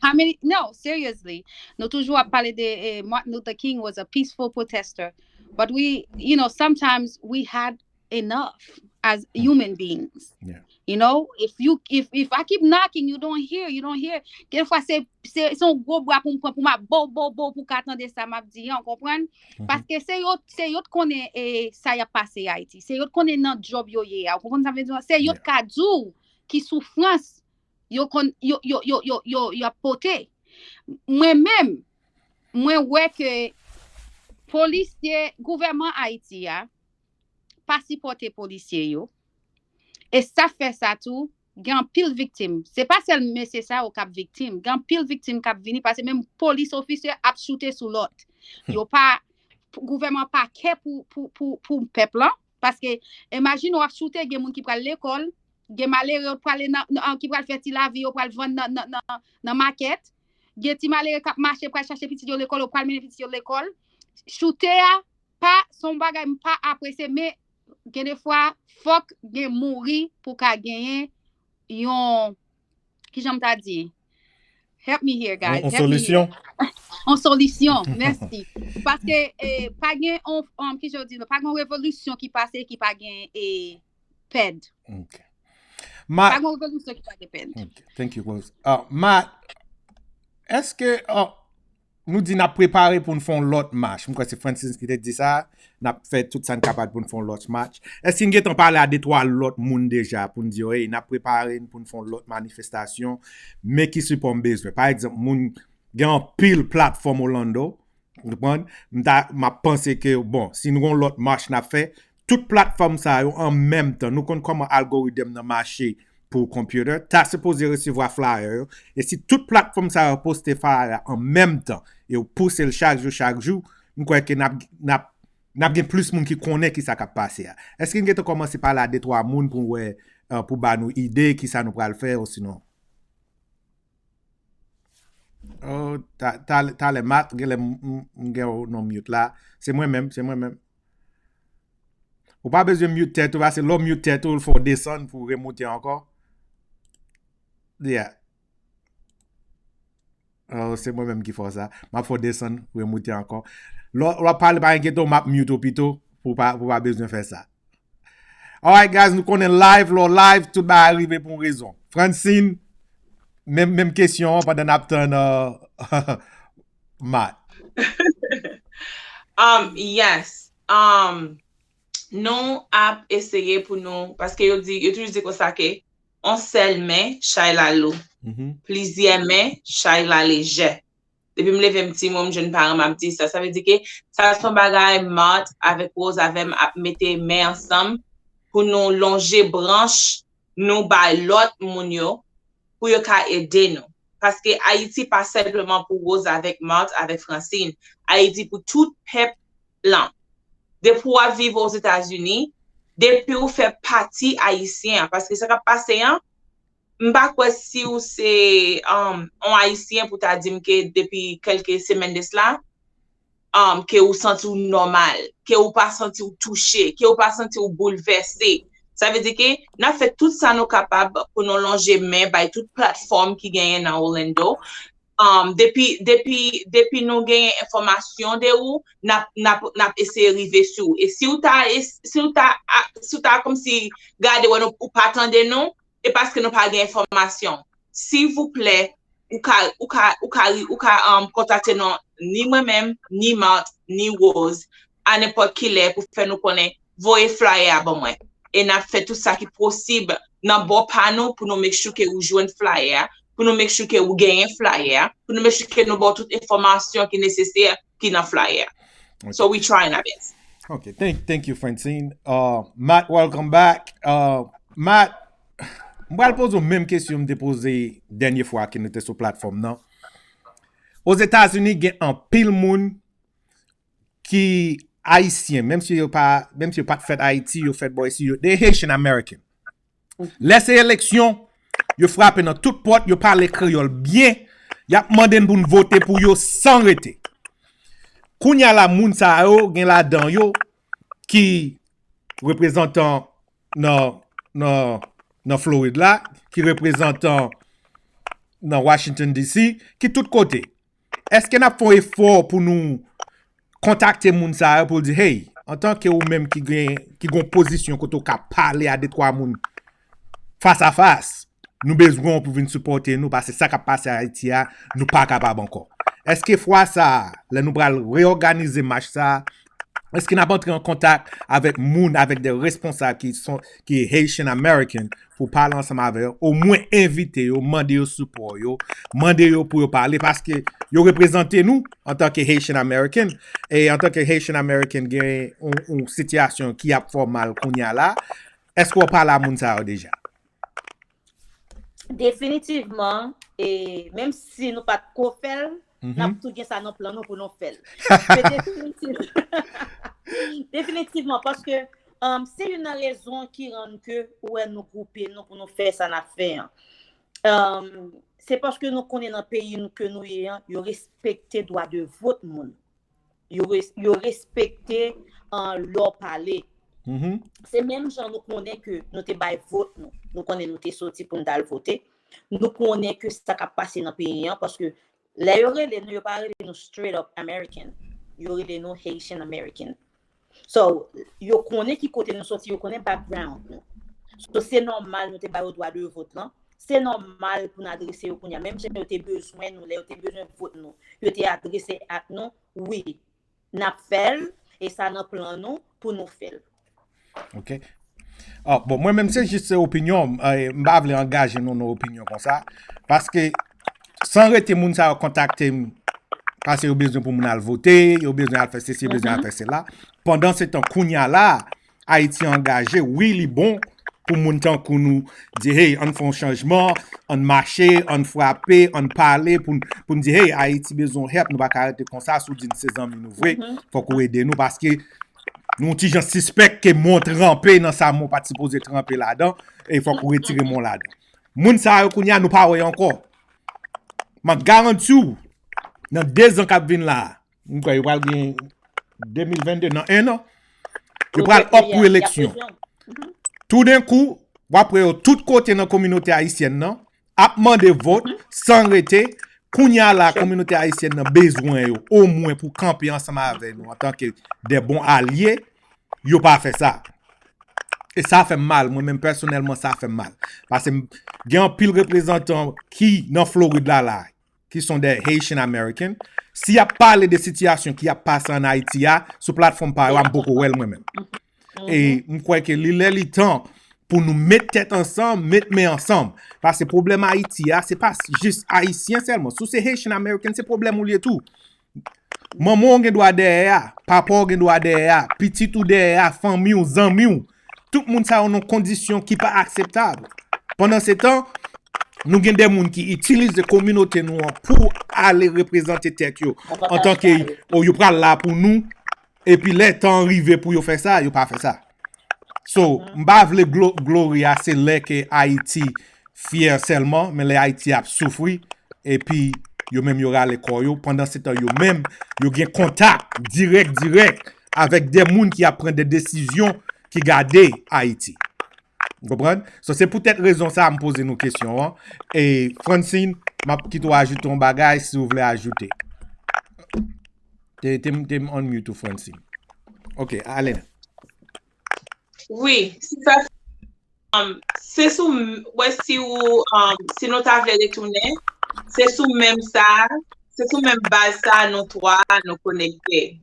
how many, no, seriously, nou toujou ap pale de eh, Martin Luther King was a peaceful protester, but we, you know, sometimes we had enough as human beings. Yeah. You know, if you if if I keep knocking, you don't hear, you don't hear. Gen fwa se se se yon gwo bra pou m pran pou m ap bo bo bo pou ka tande sa m ap di an, konprann? Paske se yo se yo t konnen e sa y ap pase Ayiti. Se yo t konnen nan djòb yo ye a. Ou konprann sa m vle di w? Se yo t ka di w ki soufrans yo konn yo yo yo yo yo y ap pote. Mwen menm, mwen wè ke polisye gouvènman Ayiti a pa sipòte polisye yo. E sa fè sa tou, gen anpil viktim. Se pa sèl mesye sa yo k ap viktim. Gen anpil viktim k ap vini paske menm polis ofisye ap choute sou lòt. Yo pa, gouvènman pa kè pou, pou, pou, pou pèp lan. Paske imajine w ap choute, gen moun ki pral lekòl, gen malere yo pral nan, nan, ki pral fè ti lavi yo, pral vann nan, nan, nan, nan makèt. Gen ti malere k ap mache pral chache pitit yo lekòl, yo pral mennen pitit yo lekòl. Choute a, pa se yon bagay m pa apresye, men gen de fwa fòk gen mouri pou ka genyen yon, kijan m ta di, help me here guys, yon solisyon. Yon solisyon, mèsi. Paske eh, pa gen on, um, kijan w di, pa gen yon revolisyon ki pase ki pa gen eh, pèd. Okay. Ma, pa gen yon revolisyon ki pa gen pèd. Okay. Thank you, Rose. Uh, ma, èske uh, nou di n ap prepare pou n fè yon lòt mach. M kwè se Francis ki te di sa. N ap fè tout sa n kapab pou n fè yon lòt mach. Èske n gentan pale a de twa lòt moun deja pou n di yo, hey, n ap prepare n pou n fè yon lòt manifestasyon? Men ki sipò m bezwen. Pa egzanp, moun gen anpil platfòm Orlando. Ou konprann? M ta, m ap panse ke, bon, si n gen yon lòt mach n ap fè, tout platfòm sa yo an menm tan, nou konn kòman algorithm nan mache pou computer, ta sipoze resevwa flyer yo. E si tout platfòm sa yo poste flyer an menm tan, e yo pouse l chak jou, chak jou, m kwè ke n ap, n ap, n ap gen plis moun ki konnen ki sa k ap pase a. Èske n gentan kòmanse pale a de twa moun pou wè, uh, pou ba nou ide ki sa nou pral fè osinon? Oh, ta- ta- talè Mat, genlè m m- m gen w nan mute la. Se mwen menm, se mwen menm. Ou pa bezwen mute tèt ou, paske lè w mute tèt ou, l fè w desann pou w remoute ankò. Yeah. Oh, se mwen menm ki fè w sa. M ap fè w desann, remoute ankò. Lè w- lè w ap pale, pa enkyete w, m ap mute w pito, pou w pa, pou w pa bezwen fè sa. Alright, guys, nou konnen live, lè w live, tout bagay rive pou yon rezon. Francine, menm, menm kesyon an pandan n ap tann uh, Mat. Um, yes. Um, nou ap eseye pou nou, paske yo di, yo toujou di konsa ke on sèl men chay la lou, Mhm. plizyè men chay la lejè. Depi m leve m ti mwen, m jwenn paran m ap di sa. Sa vle di ke sa se yon bagay Mat avèk Rose avè m ap mete men ansanm pou nou lonje branch nou bay lòt moun yo pou yo ka ede nou. Paske Ayiti pa senpleman pou Rose avèk Mat avèk Francine. Ayiti pou tout pèp lan. Depi w ap viv Ozetazini, depi w fè pati ayisyen an, paske sa k ap pase an, m pa kwè si w se um, on ayisyen pou ta di m ke depi kèlke semèn de sla, um, ke ou santi w nòmal, ke ou pa santi w touche, ke ou pa santi w boulvèse. Sa vle di ke n ap fè tout sa nou kapab pou nou lonje men bay tout platfòm ki genyen nan Orlando. Um, depi depi depi nou genyen enfòmasyon de ou, n ap n ap n ap eseye rive sou ou. E si w ta es- si w ta a- si w ta kòmsi gade wè nou ou pa tande nou, e paske nou pa gen enfòmasyon. Silvouplè, ou ka ou ka ou ka ri- ou ka um, kontakte nou, ni mwen menm, ni Mat, ni Rose, a nenpòt ki lè pou fè nou konnen, voye flyer a ban mwen. E n ap fè tout sa ki posib nan bò pa nou pou nou make sure ke ou jwenn flyer a, pou nou make sure ke ou genyen flyer a, pou nou make sure ke nou ba w tout enfòmasyon ki nesesè ki nan flyer a. So we trying our best. Ok, thank, thank you, Francine. Uh, Mat, welcome back. Uh, Mat, m pral poze w menm kesyon m te poze dènye fwa ke nou te sou platfòm nan. Ozetazini gen anpil moun ki ayisyen, menm si yo pa menm si yo pa t fèt Ayiti, yo fèt bò isi, yo they Haitian American. Lè se eleksyon, yo frape nan tout pòt, yo pale kreyòl byen, y ap mande n pou n vote pou yo san rete. Kounye a la, moun sa yo gen ladan yo ki reprezantan nan nan nan Florid la, ki reprezantan nan Washington D C, ki tout kote. Èske n ap fè yon efò pou nou kontakte moun sa yo pou di, hey, antanke ou menm ki gen ki gon pozisyon kote w ka pale a de twa moun fas a fas, nou bezwen w pou vin sipòte nou, paske sa k ap pase Ayiti a, nou pa kapab ankò. Èske fwa sa a, lè nou pral reyòganize mach sa a, èske n ap antre an kontak avèk moun, avèk de responsab ki son ki Haitian American, pou pale ansanm avè yo, omwen envite yo, mande yo sipò yo, mande yo pou yo pale, paske yo reprezante nou antanke Haitian American, e antanke Haitian American gen yon, yon sitiyasyon ki ap fè w mal kounye a la. Èske w pale a moun sa yo deja? Definitivman, e menm si nou pa t ko fè l, n ap tou gen sa nan plan nou pou nou fè l. Definitivman, paske um, se youn nan rezon ki rann ke ou wè nou gwoupe nou pou nou fè sa n ap fè an. Um, se paske nou konnen nan peyi nou ke nou ye an, yo respekte dwa de vot moun. Yo, res, yo respekte uh, lè w pale. Se menm jan nou konnen ke nou te bay vot nou. Nou konnen nou te soti pou n t al vote. Nou konnen ke sa k ap pase nan peyi an, paske lè yo rele nou, yo pa rele nou straight up American. Yo rele nou Haitian American. So, yo konnen ki kote nou soti, yo konnen background nou. So, se nòmal nou te ba yo dwa de vot lan. Se nòmal pou n adrese yo kounye a. Menm jan yo te bezwen nou, lè yo te bezwen vot nou, yo te adrese ak nou, wi, n ap fè l, e sa nan plan nou pou nou fè l. Ok. Oh, bon, mwen menm se jis se opinyon m, eh, m pa vle angaje nou nan opinyon konsa. Paske san rete moun sa yo kontakte m, paske yo bezwen pou moun al vote, yo bezwen al fè sesi, yo bezwen al fè sela. Pandan se tan kounye a la, Ayiti angaje, wi, li bon pou moun tankou nou di, hey, ann fè yon chanjman, ann mache, ann frape, ann pale, pou n- pou n di, hey, Ayiti bezwen help, nou pa ka rete konsa, si w di n se zanmi nou vre, fòk ou ede nou, paske nou ti jan sispèk ke men w tranpe nan sa men w pa t sipoze tranpe ladan, e fòk ou retire men w ladan. Moun sa yo kounye a nou pa wè yo ankò. M ap garanti w, nan de zan k ap vin la a, m kwè yo pral gen de mil vennde, nan en an, yo pral up pou eleksyon. Toudenkou, w ap wè yo tout kote nan kominote ayisyèn nan, ap mande vòt, san rete. Kounye a la, kominote ayisyèn nan bezwen yo, omwen pou kanpe ansanm avè nou antanke de bon alye, yo pa fè sa. E sa fè m mal, mwen menm pèsonèlman, sa fè m mal. Paske m- gen anpil reprezantan ki nan Florid la, la, ki sont des Haitian American, si y ap pale de sitiyasyon ki ap pase ann Ayiti a, sou platfòm pa yo a, m poko wè l mwen menm. E m kwè ke li lè li tan pou nou met tèt ansanm, met men ansanm. Paske pwoblèm Ayiti a, se pa jis Ayisyen sèlman. Si w se Haitian American, se pwoblèm ou l ye tou. Manman w gen dwa dèyè a, papa w gen dwa dèyè a, pitit ou dèyè a, fanmi w, zanmi w. Tout moun sa yo nan kondisyon ki pa akseptab. Pandansetan, nou gen de moun ki itilize kominote nou an pou ale reprezante tèt yo antanke, o, yo pral la pou nou, epi lè tan an rive pou yo fè sa, yo pa fè sa. So, m pa vle glo- glory a se lè ke Ayiti fyè sèlman, men lè Ayiti ap soufri, epi yo menm yo rale kò yo, pandansetan yo menm, yo gen kontak dirèk, dirèk avèk de moun ki ap pran de desizyon ki gade Ayiti. Ou konprann? So, se poutèt rezon sa a m poze nou kesyon an. E Francine, m ap kite w ajoute yon bagay si w vle ajoute. Te, te, te m unmute ou, Francine. Ok, ale. Wi, se sa. Um, se sou m- wè si ou um, si nou ta vle retounen, se sou menm sa, se sou menm baz sa nou twa nou konekte.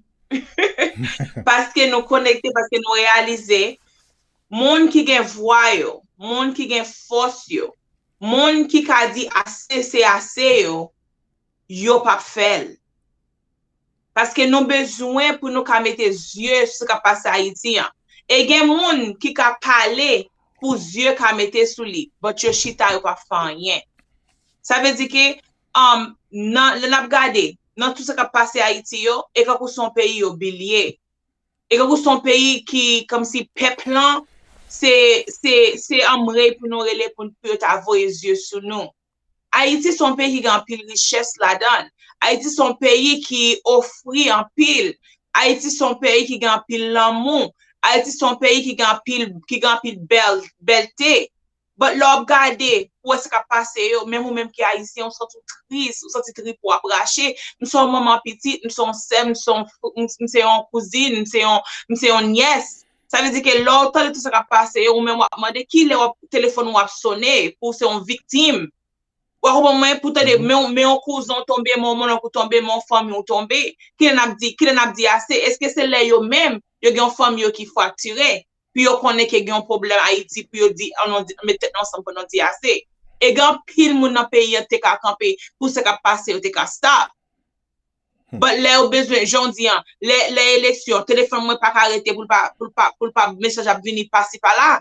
Paske nou konekte, paske nou reyalize moun ki gen vwa yo, moun ki gen fòs yo, moun ki ka di ase se ase yo, yo p ap fè l. Paske nou bezwen pou nou ka mete zye sou sa k ap pase Ayiti an. E gen moun ki ka pale pou zye ka mete sou li, but yo chita yo p ap fè anyen. Sa vle di ke um, nan, lè n ap gade, nan tout sa k ap pase Ayiti yo, e kankou se yon peyi yo bilye. E kankou se yon peyi ki, kòmsi pèp lan, se, se, se anmwey pou nou rele pou, pou yo ta voye zye sou nou. Ayiti se yon peyi ki gen anpil richès ladan l. Ayiti se yon peyi ki ofri anpil. Ayiti se yon peyi ki gen anpil lanmou. Ayiti se yon peyi ki gen anpil, ki gen anpil bèl, bèlte. But lè w ap gade, ou wè sa k ap pase yo, menm ou menm ki ayisyen, ou santi w tris, ou santi trip ou ap rache. M se yon manman pitit, m se yon sè, m se yon, m se yon kouzin, m se yon, m se yon nyès. Sa vle di ke lè w tande tout sa k ap pase yo, ou menm w ap mande kilè w ap, telefòn ou ap sone pou w se yon viktim. Ou konprann mwen, pou tande, men, men yon kouzen w tonbe, men yon monnonk ou tonbe, men yon fanmi w tonbe. Kilè n ap di, kilè n ap di ase? Èske se lè yo menm, yo gen yon fanmi yo ki fraktire, pou yo konnen ke gen yon pwoblèm Ayiti, pou yo di, an nou di, met tèt nou ansanm pou nou di ase? E gen anpil moun nan peyi an te ka kanpe, pou sa k ap pase yo te ka stop. But lè yo bezwen, jan w di an, lè, lè eleksyon, telefòn mwen pa ka rete pou l pa, pou l pa, pou l pa, mesaj ap vini pasi pala.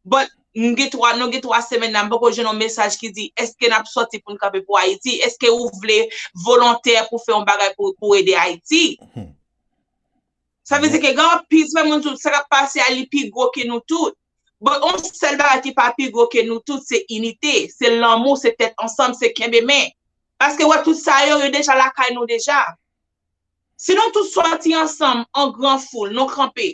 But m gen twa, nou gen twa semèn la, m poko jwenn yon mesaj ki di, èske n ap sòti pou n kanpe pou Ayiti? Èske ou vle volontè pou fè yon bagay pou, pou ede Ayiti? Sa vle di ke gen anpil, se pa moun tout, sa k ap pase a, li pi gwo ke nou tout. But yon sèl bagay ki pa pi gwo ke nou tout, se inite, se lanmou, se tèt ansanm, se kenbe men. Paske wè tout sa yo, yo deja lakay nou deja. Si nou tout sòti ansanm an gran foul, nou kanpe,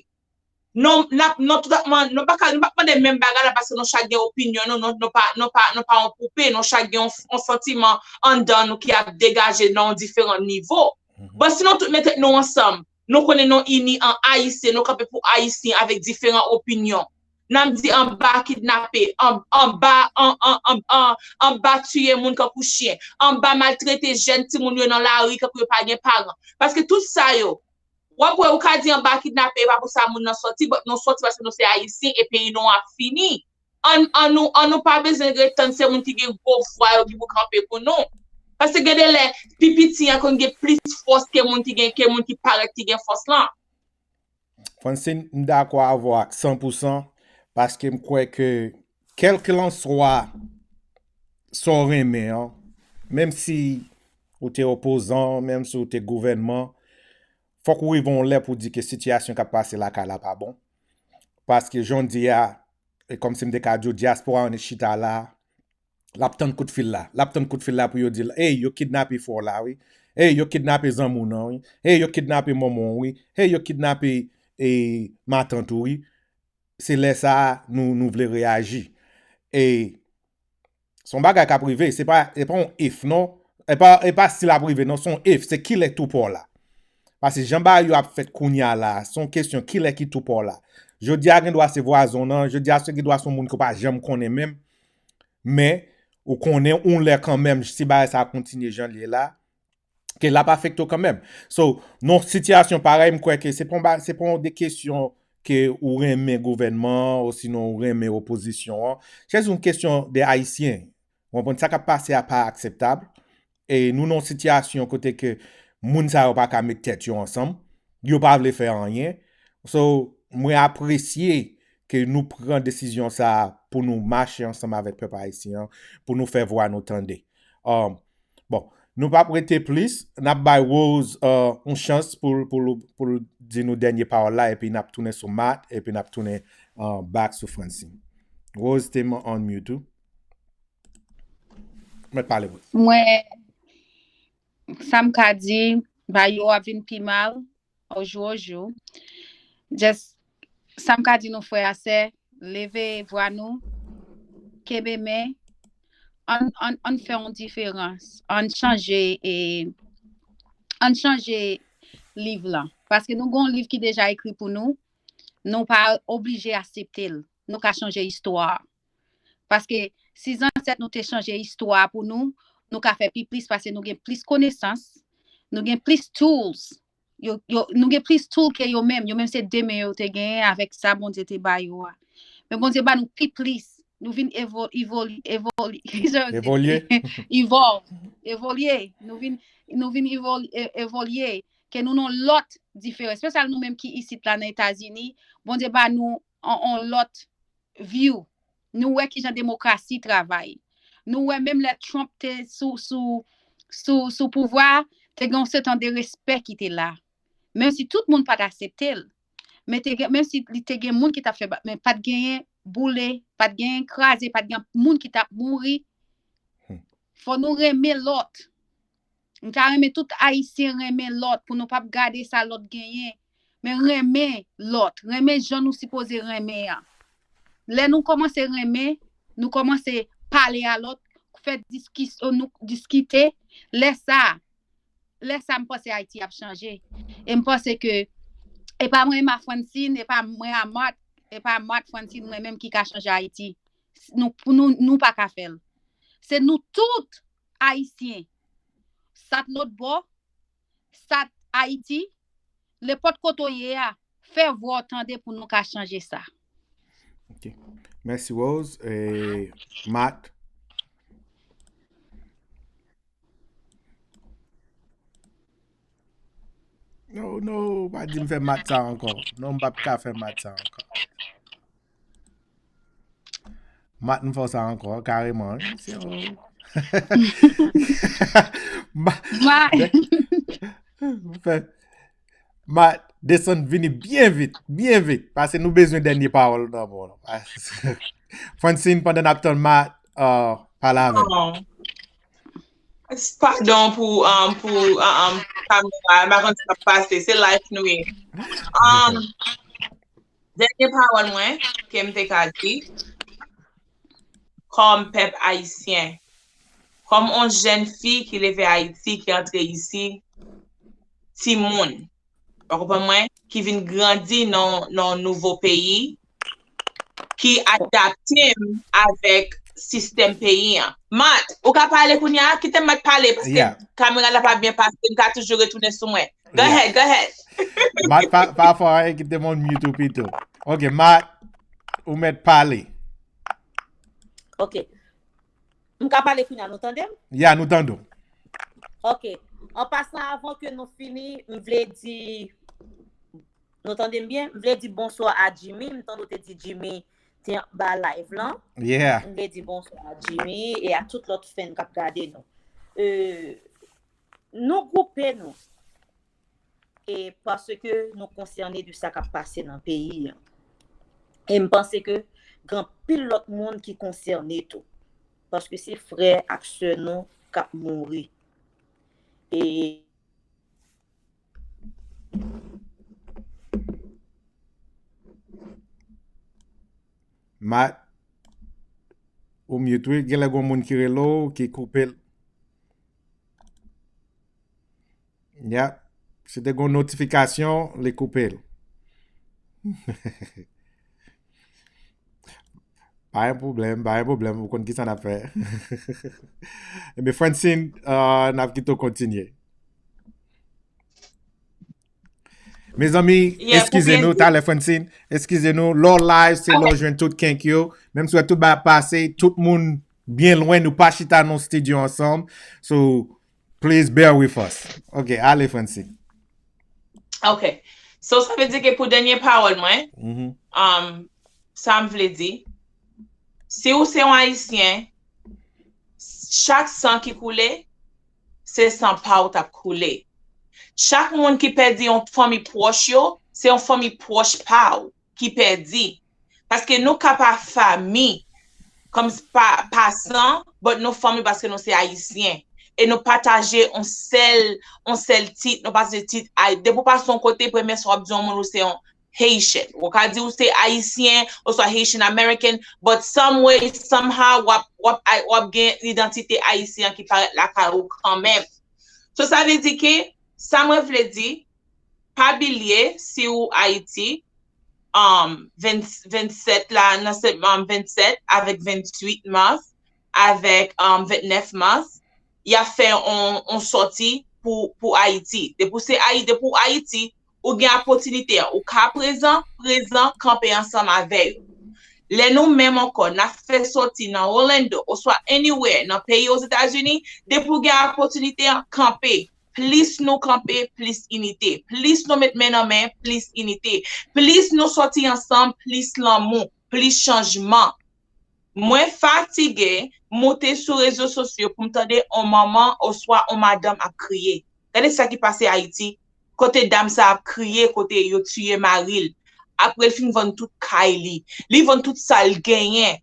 nou, n ap, nou tout ap man- nou pa ka, nou p ap mande menm bagay la paske nou chak gen opinyon nou, nou, nou pa, nou pa, nou pa yon poupe, nou chak gen yon, yon santiman anndan nou ki ap degaje nan yon diferan nivo. Bon, si nou tout mete nou ansanm, nou konnen nou ini an Ayisyen, nou kanpe pou Ayisyen avèk diferan opinyon. N ap di anba kidnape, an- anba, an- an- an- an- anba tiye moun kankou chen, anba maltrete jèn timoun yo nan lari kankou yo pa gen paran. Paske tout sa yo, w ap wè ou ka di anba kidnape, e pa pou sa moun nan sòti, but nou sòti paske nou se Ayisyen e peyi nou ap fini. An, an nou, an nou pa bezwen ret tann se moun ki gen gwo vwa yo ki pou kanpe pou nou. Paske gen de lè, pi piti an konn gen plis fòs ke moun ki gen, ke moun ki parèt ki gen fòs lan. Francine, m dakò avè w ak san pou san, paske m kwè ke kèlkelanswa sa w renmen an, menm si ou te opozan, menm si ou te gouvènman, fòk ou rive yon lè pou di ke sitiyasyon k ap pase lakay la pa bon. Paske jan w di a, e kòmsi m te ka di w, dyaspora an chita la, L ap tann kout fil la. L ap tann kout fil la pou yo di l, ey, yo kidnape frè w la, wi. Ey, yo kidnape zanmi w nan, wi. Ey, yo kidnape manman w, wi. Ey, yo kidnape, e, matant ou, wi. Se lè sa a nou, nou vle reyaji. E se yon bagay k ap rive, se pa, se pa yon if, non. E pa, e pa si l ap rive, non, se yon if, se kilè tou pa w la. Paske jan bagay yo ap fèt kounye a la, se yon kesyon kilè ki tou pa w la. Jodi a gen dwa se vwazen w nan, jodi a se gen dwa se yon moun ke w pa janm konnen menm, men ou konnen yon lè kanmenm, si bagay sa a kontinye jan l ye la, ke l ap afekte w kanmenm. So, nan yon sitiyasyon parèy, m kwè ke se pa yon ba-, se pa yon de kesyon ke ou renmen gouvènman an, osinon ou renmen opozisyon an. Se yon kesyon de Ayisyen. Ou konprann, sa k ap pase a pa akseptab. E nou nan yon sitiyasyon kote ke moun sa yo pa ka met tèt yo ansanm. Yo pa vle fè anyen. So, mwen apresye ke nou pran desizyon sa a pou nou mache ansanm avèk pèp ayisyen an, pou nou fè vwa nou tande. Um, bon, nou p ap rete plis, n ap bay Rose, uh, yon chans pou, pou, pou l di nou dènye pawòl la, epi n ap tounen sou Matt, epi n ap tounen, uh, back sou Francine. Rose, te on mute ou. Mèt pale, Rose. Mwen, sa m ka di, bagay yo ap vin pi mal, ojou, ojou. Just, sa m ka di nou, frè a sè, leve vwa nou, kenbe men, ann, ann, ann fè yon diferans, ann chanje, e, ann chanje liv lan. Paske nou gen yon liv ki deja ekri pou nou, nou pa oblije aksepte l. Nou ka chanje istwa a. Paske si zansèt nou te chanje istwa a pou nou, nou ka fè pi plis paske nou gen plis konesans, nou gen plis tools. Yo, yo, nou gen plis tool ke yo menm. Yo menm se de men yo te genyen avèk sa Bondye te ba yo a. Men Bondye ba nou pi plis. Nou vin evo-, evoli-, evoli-, jan yo di, Evolye. Evolve, evolye. Nou vin, nou vin evol-, e-, evolye. Ke nou nan lòt diferans. Espesyal nou menm ki isit la nan Etazini, Bondye ba nou on, on lòt view. Nou wè kijan demokrasi travay. Nou wè menm lè Trump te sou, sou, sou, sou pouvwa, te gen yon setan de respè ki te la. Menm si tout moun pa t aksepte l, men te gen, menm si li te gen moun ki t ap fè ba-, men pa t genyen boule, pa t genyen kraze, pa t gen moun ki t ap mouri. Hmm. Fò nou renmen lòt. M ta renmen tout Ayisyen renmen lòt pou nou p ap gade sa lòt genyen, men renmen lòt, renmen jan nou sipoze renmen an. Lè nou kòmanse renmen, nou kòmanse pale a lòt, fè diskisyon, nou diskite, lè sa, lè sa m panse Ayiti ap chanje. E m panse ke e pa mwen, e pa Francine, e pa mwen a Marthe, e pa Marthe, Francine, mwen menm ki ka chanje Ayiti. Nou, nou, nou pa ka fè l. Se nou tout Ayisyen, sat lòt bò, sat Ayiti, nenpòt kote w ye a, fè vwa w tande pou nou ka chanje sa. Ok. Mèsi, Rose. E, Marthe? No, no, pa di m fè Marthe sa ankò. Non, m p ap ka fè Marthe sa ankò. Marthe, m fè w sa ankò, kareman, wi. Se yon... Ma-, Mwen, m fè, Marthe, desann vini byen vit, byen vit, paske nou bezwen dènye pawòl nan bon. Francine, pandan n ap tann Marthe, uh, pale avè m. Oh. Padon pou, um, pou, uh, um, kamera, m pa konn sa k ap pase, se live nou ye. Um, dènye pawòl mwen, ke m te ka di, kòm pèp ayisyen, kòm on jèn fi ki leve Ayiti, ki antre isi, timoun, w konprann mwen, ki vin grandi nan, nan yon nouvo peyi, ki adapte m avèk sistèm peyi an. Marthe, ou ka pale kounye a? Kite Marthe pale, paske kamera la pa byen pase, m ka toujou retounen sou mwen. Go ahead, go ahead. Marthe, pa, pa fè anyen, kite m on mute ou pito. Ok, Marthe, ou mèt pale. Ok. M ka pale kounye a, nou tande m? Ya, nou tande w. Ok. An pasan, avan ke nou fini, m vle di, nou tande m byen? M vle di bonswa a Jimmy. M tande w te di Jimmy te anba live lan. Yeah. M vle di bonswa a Jimmy e a tout lòt fan k ap gade nou. Euh, nou gwoupe nou. E paske nou konsène de sa k ap pase nan peyi an. E m panse ke gen anpil lòt moun ki konsène tou. paske se frè ak sè nou k ap mouri. E Mat, ou mute wi, genlè gon moun ki rele w, ki koupe l. Yep. Si te gon notifikasyon, li koupe l. Pa yon pwoblèm, pa yon pwoblèm, ou konn kisa n ap fè. Ebyen, Francine, uh, n ap kite w kontinye. Mezanmi, eskize nou, talè Francine, eskize nou, lè w live, se lè w jwenn tout kink yo, menm si w wè tout bagay ap pase, tout moun byen lwen, nou pa chita nan yon studio ansanm, so, please bear with us. Ok, ale Francine. Ok, so sa vle di ke pou dènye pawòl mwen, um, sa m vle di, si w se yon Ayisyen, chak san ki koule, se san pa w t ap koule. Chak moun ki pèdi yon fanmi pwòch yo, se yon fanmi pwòch pa w ki pèdi. Paske nou ka pa fanmi, kòm pa, pa san, but nou fanmi paske nou se Ayisyen. E nou pataje yon sèl, yon sèl tit, nou pataje tit, depi w pase yon kote, premye sa w ap di yon moun ou se yon Haitian. Ou ka di ou se Ayisyen, oswa Haitian American, but some way, somehow, w ap, w ap, w ap gen idantite Ayisyen ki parèt lakay ou kanmenm. So, sa vle di ke, sa mwen vle di, pa bliye, si ou Ayiti, um, vennsèt la, nan se, um, vennsèt avèk venntuit mas, avèk, um, vennèf mas, y ap fè on, on sòti pou, pou Ayiti. Depi w se Ayi-, depi w Ayiti, ou gen opòtinite an. Ou ka prezan, prezan, kanpe ansanm avè yo. Lè nou menm ankò, n ap fè sòti nan Orlando, oswa anywhere, nan peyi Ozetazini, depi w gen opòtinite an, kanpe. Plis nou kanpe, plis inite. Plis nou met men nan men, plis inite. Plis nou sòti ansanm, plis lanmou, plis chanjman. Mwen fatige moute sou rezo sosyo pou m tande on manman oswa on madanm ap kriye. Gade sa ki pase Ayiti, kote dam sa ap kriye, kote yo tiye mari l. Apre l fin vann tout kay li, li vann tout sa l genyen.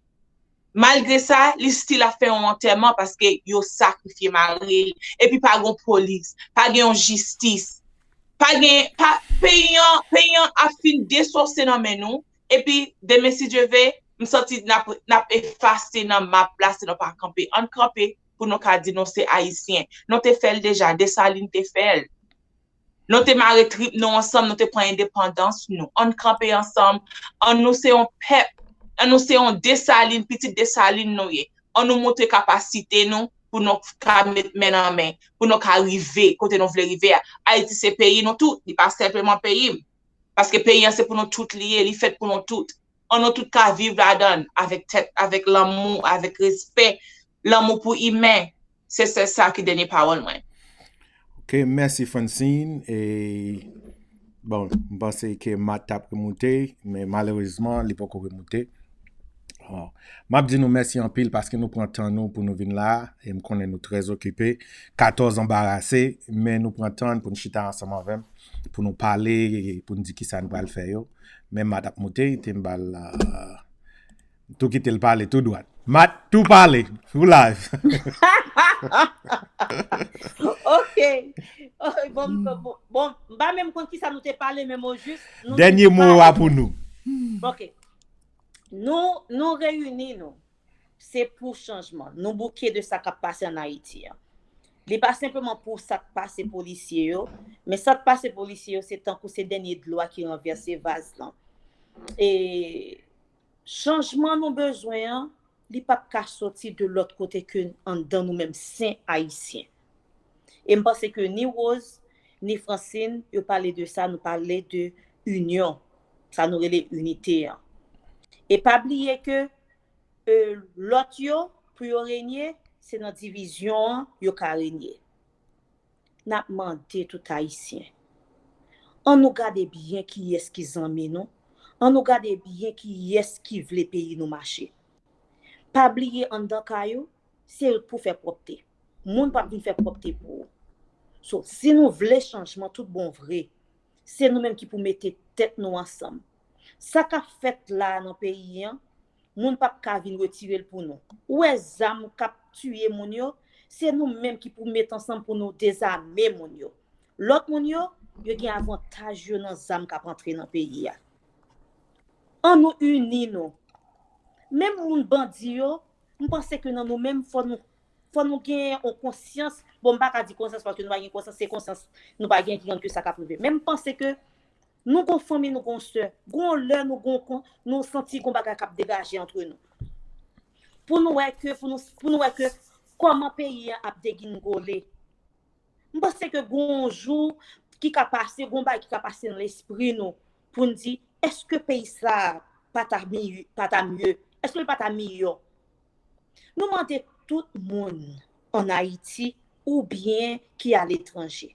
Malgre sa, li still ap fè yon antèman paske yo sakrifye mari l. Epi pa gen yon polis, pa gen yon jistis. Pa gen, pa, peyi an, peyi an ap fin desòse nan men nou. Epi, demen, si Dye ve, m santi n ap, n ap efase nan map la si nou pa kanpe. Ann kanpe pou nou ka di nou se Ayisyen. Nou te fè l deja, Desalin te fè l. Nou te mare trip nou ansanm, nou te pran endepandans nou. Ann kanpe ansanm, ann nou se yon pèp, ann nou se yon Desalin, pitit Desalin nou ye. Ann nou montre kapasite nou pou nou ka met men nan men, pou nou ka rive kote nou vle rive a. Ayiti se peyi nou tout, li pa senpleman peyi m. Paske peyi an se pou nou tout li ye, li fèt pou nou tout. Ann nou tout ka viv ladan l avèk tèt, avèk lanmou, avèk respè, lanmou pou imen. Se sèl sa ki dènye pawòl mwen. Ok, mèsi Francine. E, bon, m panse ke Mat t ap remoute, men malerezman, li poko remoute. Oh. M ap di nou mèsi anpil paske nou pran tan nou pou nou vin la. E m konnen nou trè okipe. Katòz anbarase, men nou pran tan pou n chita ansanm avè m, pou nou pale, pou n di kisa n pral fè yo. Men Mat ap moute, te m ba l, uh, tou kite l pale tou dwat. Mat, tou pale, ou live. Ok. Oh, bon, bon, bon, m pa menm konn kisa nou te pale, men mwen jis. Dènye mo a pou nou. Ok. Nou, nou reyini nou. Se pou chanjman. Nou bouke de sa k ap pase ann Ayiti an. Li pa senpleman pou sa k pase polisye yo, men sa k pase polisye yo, se tankou se dènye dlo a ki ranvèse vaz lan. E chanjman nou bezwen an, li p ap ka soti de lòt kote ke anndan nou menm sen Ayisyen. E m panse ke ni Rose, ni Francine, yo pale de sa, nou pale de inyon, sa nou rele inite an. E pa bliye ke, e, lòt yo, pou yo renye, se nan divizyon an yo ka renye. N ap mande tout Ayisyen, ann nou gade byen kiyès ki zanmi nou, ann nou gade byen kiyès ki vle peyi nou mache. Pa bliye anndan kay ou, se ou k pou fè pwòpte. Moun p ap vin fè pwòpte pou ou. So, si nou vle chanjman tout bon vre, se nou menm ki pou mete tèt nou ansanm. Sa k ap fèt la a nan peyi an, Moun p ap ka vin retire l pou nou. Ou wè zam k ap tiye moun yo, se nou menm ki pou met ansanm pou nou dezame moun yo. Lòt moun yo, yo gen avantaj yo nan zam k ap antre nan peyi a. An nou ini nou. Menm moun bandi yo, m panse ke nan nou menm, fò nou, fò nou gen yon konsyans. Bon, m pa ka di konsyans paske nou pa gen konsyans, se konsyans nou pa gen ki konn ke sa k ap rive. Men m panse ke nou gon fanmi, nou gon sè. Gon lè nou gon, nou santi gon bagay k ap degaje antre nou. Pou nou wè ke, pou nou, pou nou wè ke kòman peyi a ap degingole. M panse ke gon jou ki ka pase, gon bagay ki ka pase nan lespri nou pou n di, èske peyi sa pa ta miyè, pa ta miyè? Èske l pa ta miyò? Nou mande tout moun an Ayiti oubyen ki aletranje.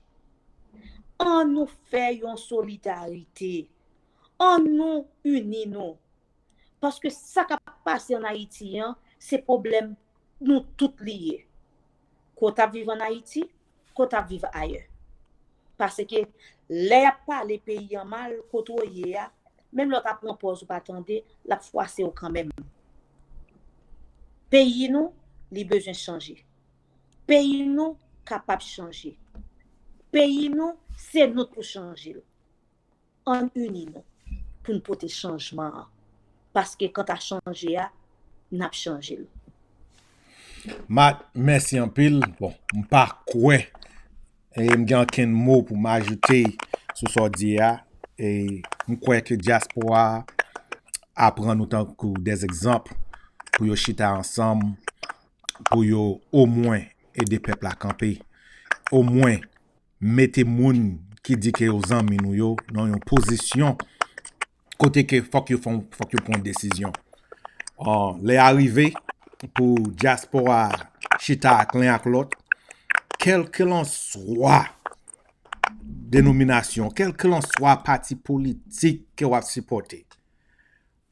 An nou fè yon solidarite. An nou ini nou. Paske sa k ap pase an Ayiti an, se pwoblèm nou tout li ye. Ke w t ap viv an Ayiti, ke w t ap viv ayè. Paske lè y ap pale peyi an mal, kote w ye a, menm lè w ta pran pòz ou pa tande, l ap fwase w kanmenm. Peyi nou, li bezwen chanje. Peyi nou kapab chanje. Peyi nou, se nou k pou chanje l. Ann ini nou pou n pote chanjman an. Paske kanta chanje a, n ap chanje l. Mat, mèsi anpil. Bon, m pa kwè e m gen ankenn mo pou m ajoute sou sa w di a. E m kwè ke dyaspora a aprann nou tankou dèzegzanp pou yo chita ansanm, pou yo omwen ede pèp la kanpe. Omwen mete moun ki di ke yo zanmi nou yo nan yon pozisyon kote ke fòk yo fè, fòk yo pran yon desizyon. Uh, lè a rive pou dyaspora chita ak len ak lòt, kèlkelanswa denominasyon, kèlkelanswa pati politik ke w ap sipòte,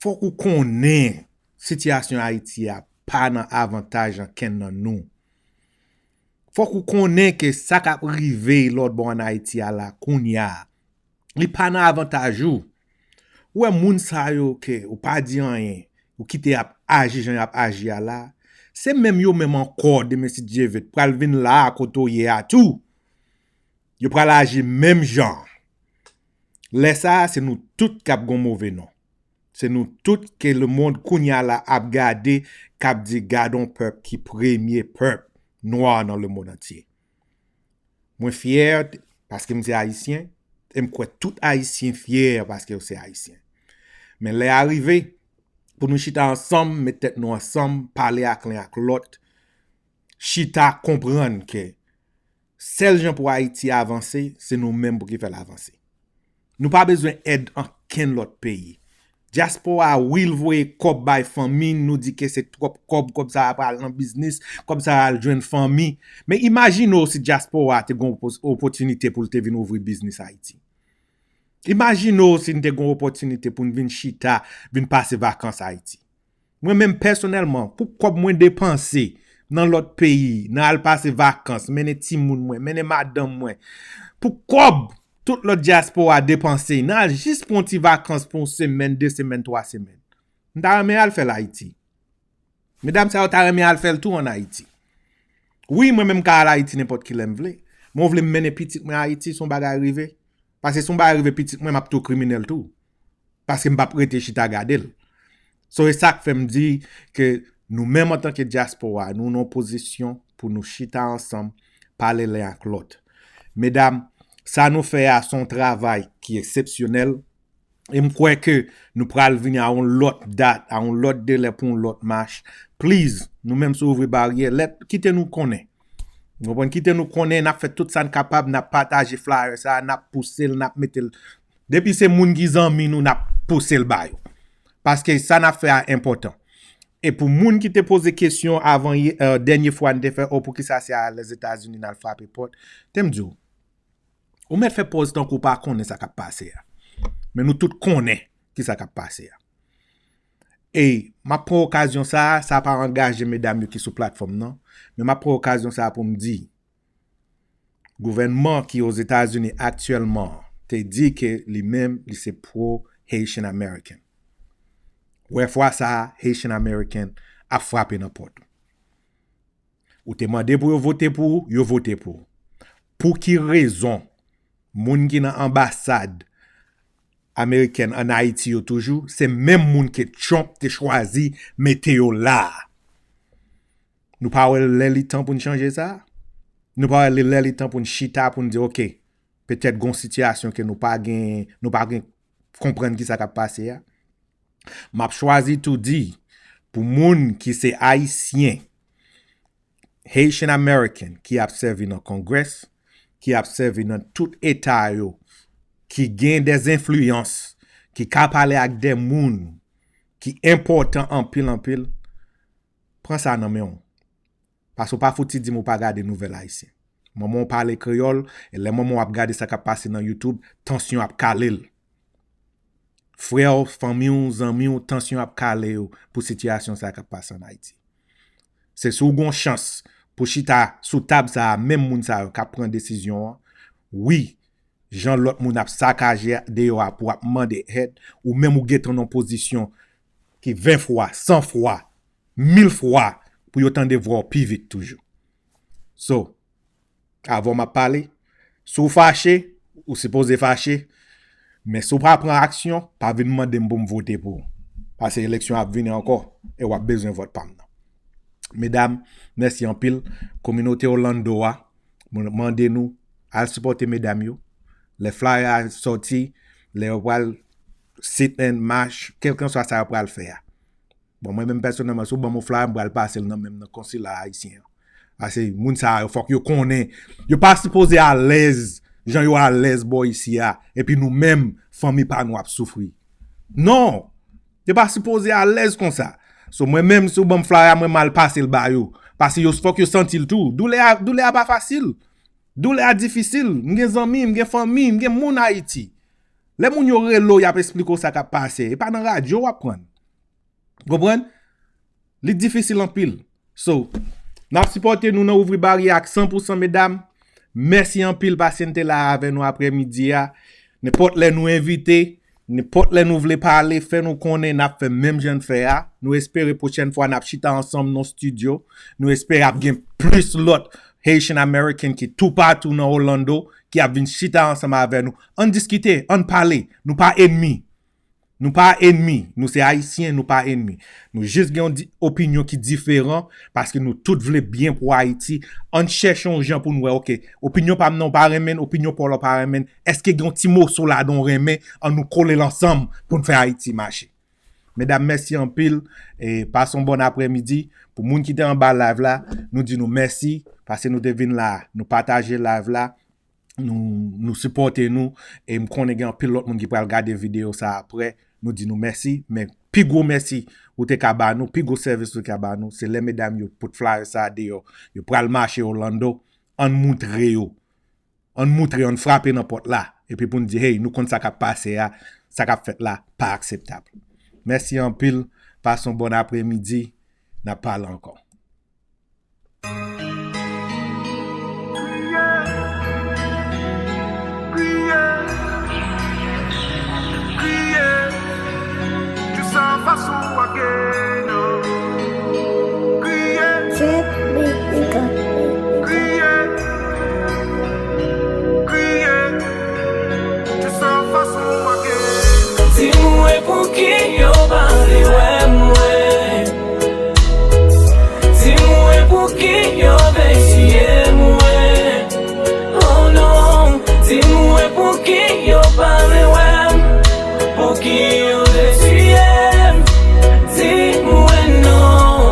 fòk ou konnen sitiyasyon Ayiti a pa nan avantaj ankenn nan nou. Fòk ou konnen ke sa k ap rive lòt bò ann Ayiti a la kounye a, li pa nan avantaj ou. Ou wè moun sa yo ke ou pa di anyen, ou kite y ap aji jan y ap aji a la, se menm yo menm ankò demen si Dye vle pral vin la a kote w ye a tou. Yo pral aji menm jan. Lè sa a, se nou tout k ap gon move non. Se nou tout ke lemonn kounye a la ap gade, k ap di gad on pèp ki premye pèp nwa nan lemonn antye. Mwen fyè paske m se Ayisyen, e m kwè tout Ayisyen fyè paske yo se Ayisyen. Men lè a rive pou nou chita ansanm, met tèt nou ansanm, pale ak len ak lòt, chita konprann ke sèl jan pou Ayiti avanse, se nou menm pou ki fè l avanse. Nou pa bezwen èd ankenn lòt peyi. Dyaspora a, wi, l voye kòb bay fanmi n, nou di ke se twòp kòb, kòb sa a pral nan biznis, kòb sa a al jwenn fanmi. Men imajine w si dyaspora a te gen opòtinite pou l te vin ouvri biznis Ayiti. Imajine w si n te gen opòtinite pou n vin chita, vin pase vakans Ayiti. Mwen menm pèsonèlman, pou kòb mwen depanse nan lòt peyi, nan al pase vakans, mennen timoun mwen, mennen madanm mwen, pou kòb tout lòt dyaspora depanse, nan al jis pran yon ti vakans pou yon semèn, de semèn, twa semèn. M ta renmen al fè l Ayiti. Medam sa yo ta renmen al fè l tou ann Ayiti. Wi, mwen menm m ka al Ayiti nenpòt kilè m vle. Mwen vle m mennen pitit mwen Ayiti, si yon bagay rive. Paske si yon bagay rive pitit mwen, m ap tou kriminèl tou. Paske m p ap rete chita gade l. So, e sa k fè m di ke nou menm antanke dyaspora, nou nan yon pozisyon pou nou chita ansanm, pale len ak lòt. Medam, sa nou fè a se yon travay ki eksepsyonèl. E m kwè ke nou pral vini a yon lòt dat, a yon lòt delè pou yon lòt mach. Please, nou menm si w ouvri baryè, lèt, kite nou konnen. Ou konprann? Kite nou konnen, n ap fè tout sa n kapab, n ap pataje flyer sa a, n ap pouse l, n ap mete l. Depi se moun ki zanmi nou, n ap pouse l ba yo. Paske sa n ap fè a enpòtan. E pou moun ki te poze kesyon avan yè, euh, dènye fwa n te fè, o, poukisa se a Lèzetazini n al frape pòt, te m di w, ou mèt fè pòz tankou w pa konnen sa k ap pase a. Men nou tout konnen ki sa k ap pase a. E m ap pran okazyon sa a, sa pa angaje medam yo ki sou platfòm nan, men m ap pran okazyon sa a pou m di, gouvènman ki Ozetazini aktyèlman te di ke li menm, li se pro-Haitian American. Wè fwa sa a, Haitian American ap frape nan pòt ou. Ou te mande pou yo vote pou ou, yo vote pou ou. Pou ki rezon moun ki nan anbasad amerikèn ann Ayiti yo toujou, se menm moun ke Trump te chwazi mete yo la a? Nou pa wè lè li tan pou n chanje sa? Nou pa wè lè li tan pou n chita, pou n di, oke, petèt gon sitiyasyon ke nou pa gen, nou pa gen konprann ki sa k ap pase a? M ap chwazi tou di, pou moun ki se Ayisyen, Haitian American, ki ap sèvi nan Congress, ki ap sèvi nan tout eta yo, ki gen des influences, ki ka pale ak de moun ki enpòtan anpil, anpil, pran sa nan men w. Paske w pa fouti di m ou pa gade nouvèl ayisyen. Manman w pale kreyòl, e lè manman w ap gade sa k ap pase nan YouTube, tansyon ap kale l. Frè w, fanmi w, zanmi w, tansyon ap kale yo pou sitiyasyon sa k ap pase ann Ayiti. Se si w gon chans pou chita sou tab sa a, menm moun sa yo k ap pran desizyon an, wi, jan lòt moun ap sakaje deyò a pou ap mande èd, ou menm ou gentan nan pozisyon ki ven fwa, san fwa, mil fwa pou yo tande vwa w pi vit toujou. So, avan m ap pale, si w fache, ou sipoze fache, men si w pa pran aksyon, pa vin mande m pou m vote pou ou. Paske eleksyon ap vini ankò, e w ap bezwen vòt pa m nan. Medam, mèsi anpil. Kominote Orlando a, mwen mande nou, al sipòte medam yo. Lè flyer a sòti, lè yo pral sit and march, kèlkanswa sa yo pral fè a. Bon, mwen menm pèsonèlman, si w ban m yon flyer, m pral pase l nan men m nan konsila ayisyen an. Paske moun sa yo, fòk yo konnen. Yo pa sipoze alèz, jan yo alèz bò isi a. Epi nou menm, fanmi pa nou ap soufri. Non! Yo pa sipoze alèz konsa. So, mwen menm, si w ban m flyer a, mwen m al pase l ba yo. Paske yo, fòk yo santi l tou. Doulè a, doulè a pa fasil. Doulè a difisil. M gen zanmi, m gen fanmi, m gen moun Ayiti. Lè moun yo rele w, y ap esplike w sa k ap pase. E pa nan radyo w ap pran l. Konprann? Li difisil anpil. So, n ap sipòte nou nan ouvri baryè ak san pou san, medam. Mèsi anpil paske n te la avè nou aprèmidi a. Nenpòt lè nou envite, nenpòt lè nou vle pale, fè nou konnen n ap fè menm jan n fè a. Nou espere pwochèn fwa n ap chita ansanm nan estidyo. Nou espere ap gen plis lòt Haitian American ki toupatou nan Orlando ki ap vin chita ansanm avè nou. Ann diskite, ann pale. Nou pa enmi. Nou pa enmi. Nou se Ayisyen, nou pa enmi. Nou jis gen yon di-, opinyon ki diferan paske nou tout vle byen pou Ayiti. Ann chèche yon jan pou n wè, oke, opinyon pa m nan w pa renmen l, opinyon pa w la w pa renmen l. Èske gen yon ti moso ladan w renmen? Ann nou kole l ansanm pou n fè Ayiti mache. Medam, mèsi anpil. E pase yon bòn aprèmidi. Pou moun ki te anba live la, nou di nou mèsi paske nou te vin la, nou pataje live la. Nou, nou sipòte nou, e m konnen gen anpil lòt moun ki pral gade videyo sa a aprè, nou di nou mèsi, men pi gwo mèsi ou te ka ba nou, pi gwo sèvis ou te ka ba nou, se lè medam yo pot flyer sa a deyò, yo pral mache Orlando, ann moutre yo, ann moutre yo, ann frape nan pòt la, epi pou n di, hey, nou konn sa k ap pase a, sa k ap fèt la, pa akseptab. Mèsi anpil, pase yon bòn aprèmidi, n ap pale ankò. Di mwen pouki yo pa vle wè mwen. Di mwen pouki yo vle tiye mwen. Oh non, di mwen pouki yo pa vle wè m. Pouki yo vle tiye m. Di mwen non,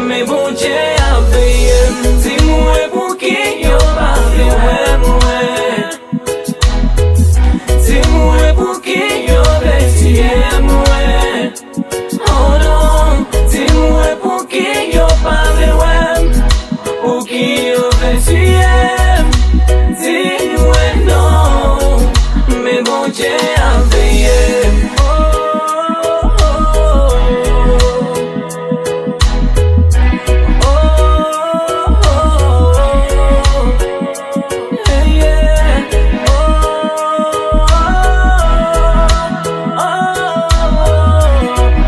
men Bondye ap veye m. Di mwen pouki yo pa vle wè mwen. Di mwen pouki yo vle tiye mwen. Oh non, di mwen pouki yo pa vle wè m. Pouki yo vle tiye m. Di mwen non, men Bondye ap veye m. Oh, oh, oh,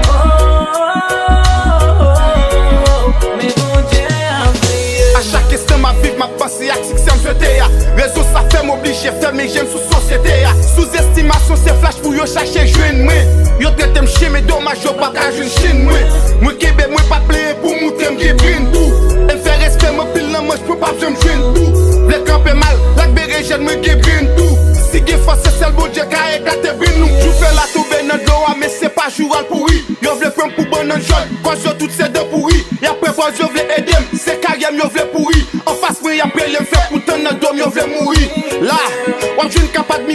oh. M ap viv, m ap panse ak siksè m swete a. Rezon sa fè m oblije fèmen je m sou sosyete a. Souzestimasyon se flach pou yo chache jwenn mwen. Yo trete m chen men domaj yo pa ka jwenn chenn mwen. Mwen kenbe mwen pa plenyen pou moutre m gen grenn tou. E m fè respè m anpil nan manch mwen p ap janm jwenn tou. Vle kanpe mal, lak berejèn mwen gen grenn tou. Si gen fòs se sèl Bondye ka eklate brenn nou. Jou fè la tonbe nan dlo a men se pa jou al pouri. Yo vle pran m pou bannann jòn, kòz yo tout se dan pouri. Y ap pran pòz yo vle ede m, se karyè m yo vle pouri. Anfas mwen y ap rele m fè pou tann nan do m yo vle mouri. La, w ap jwenn kapat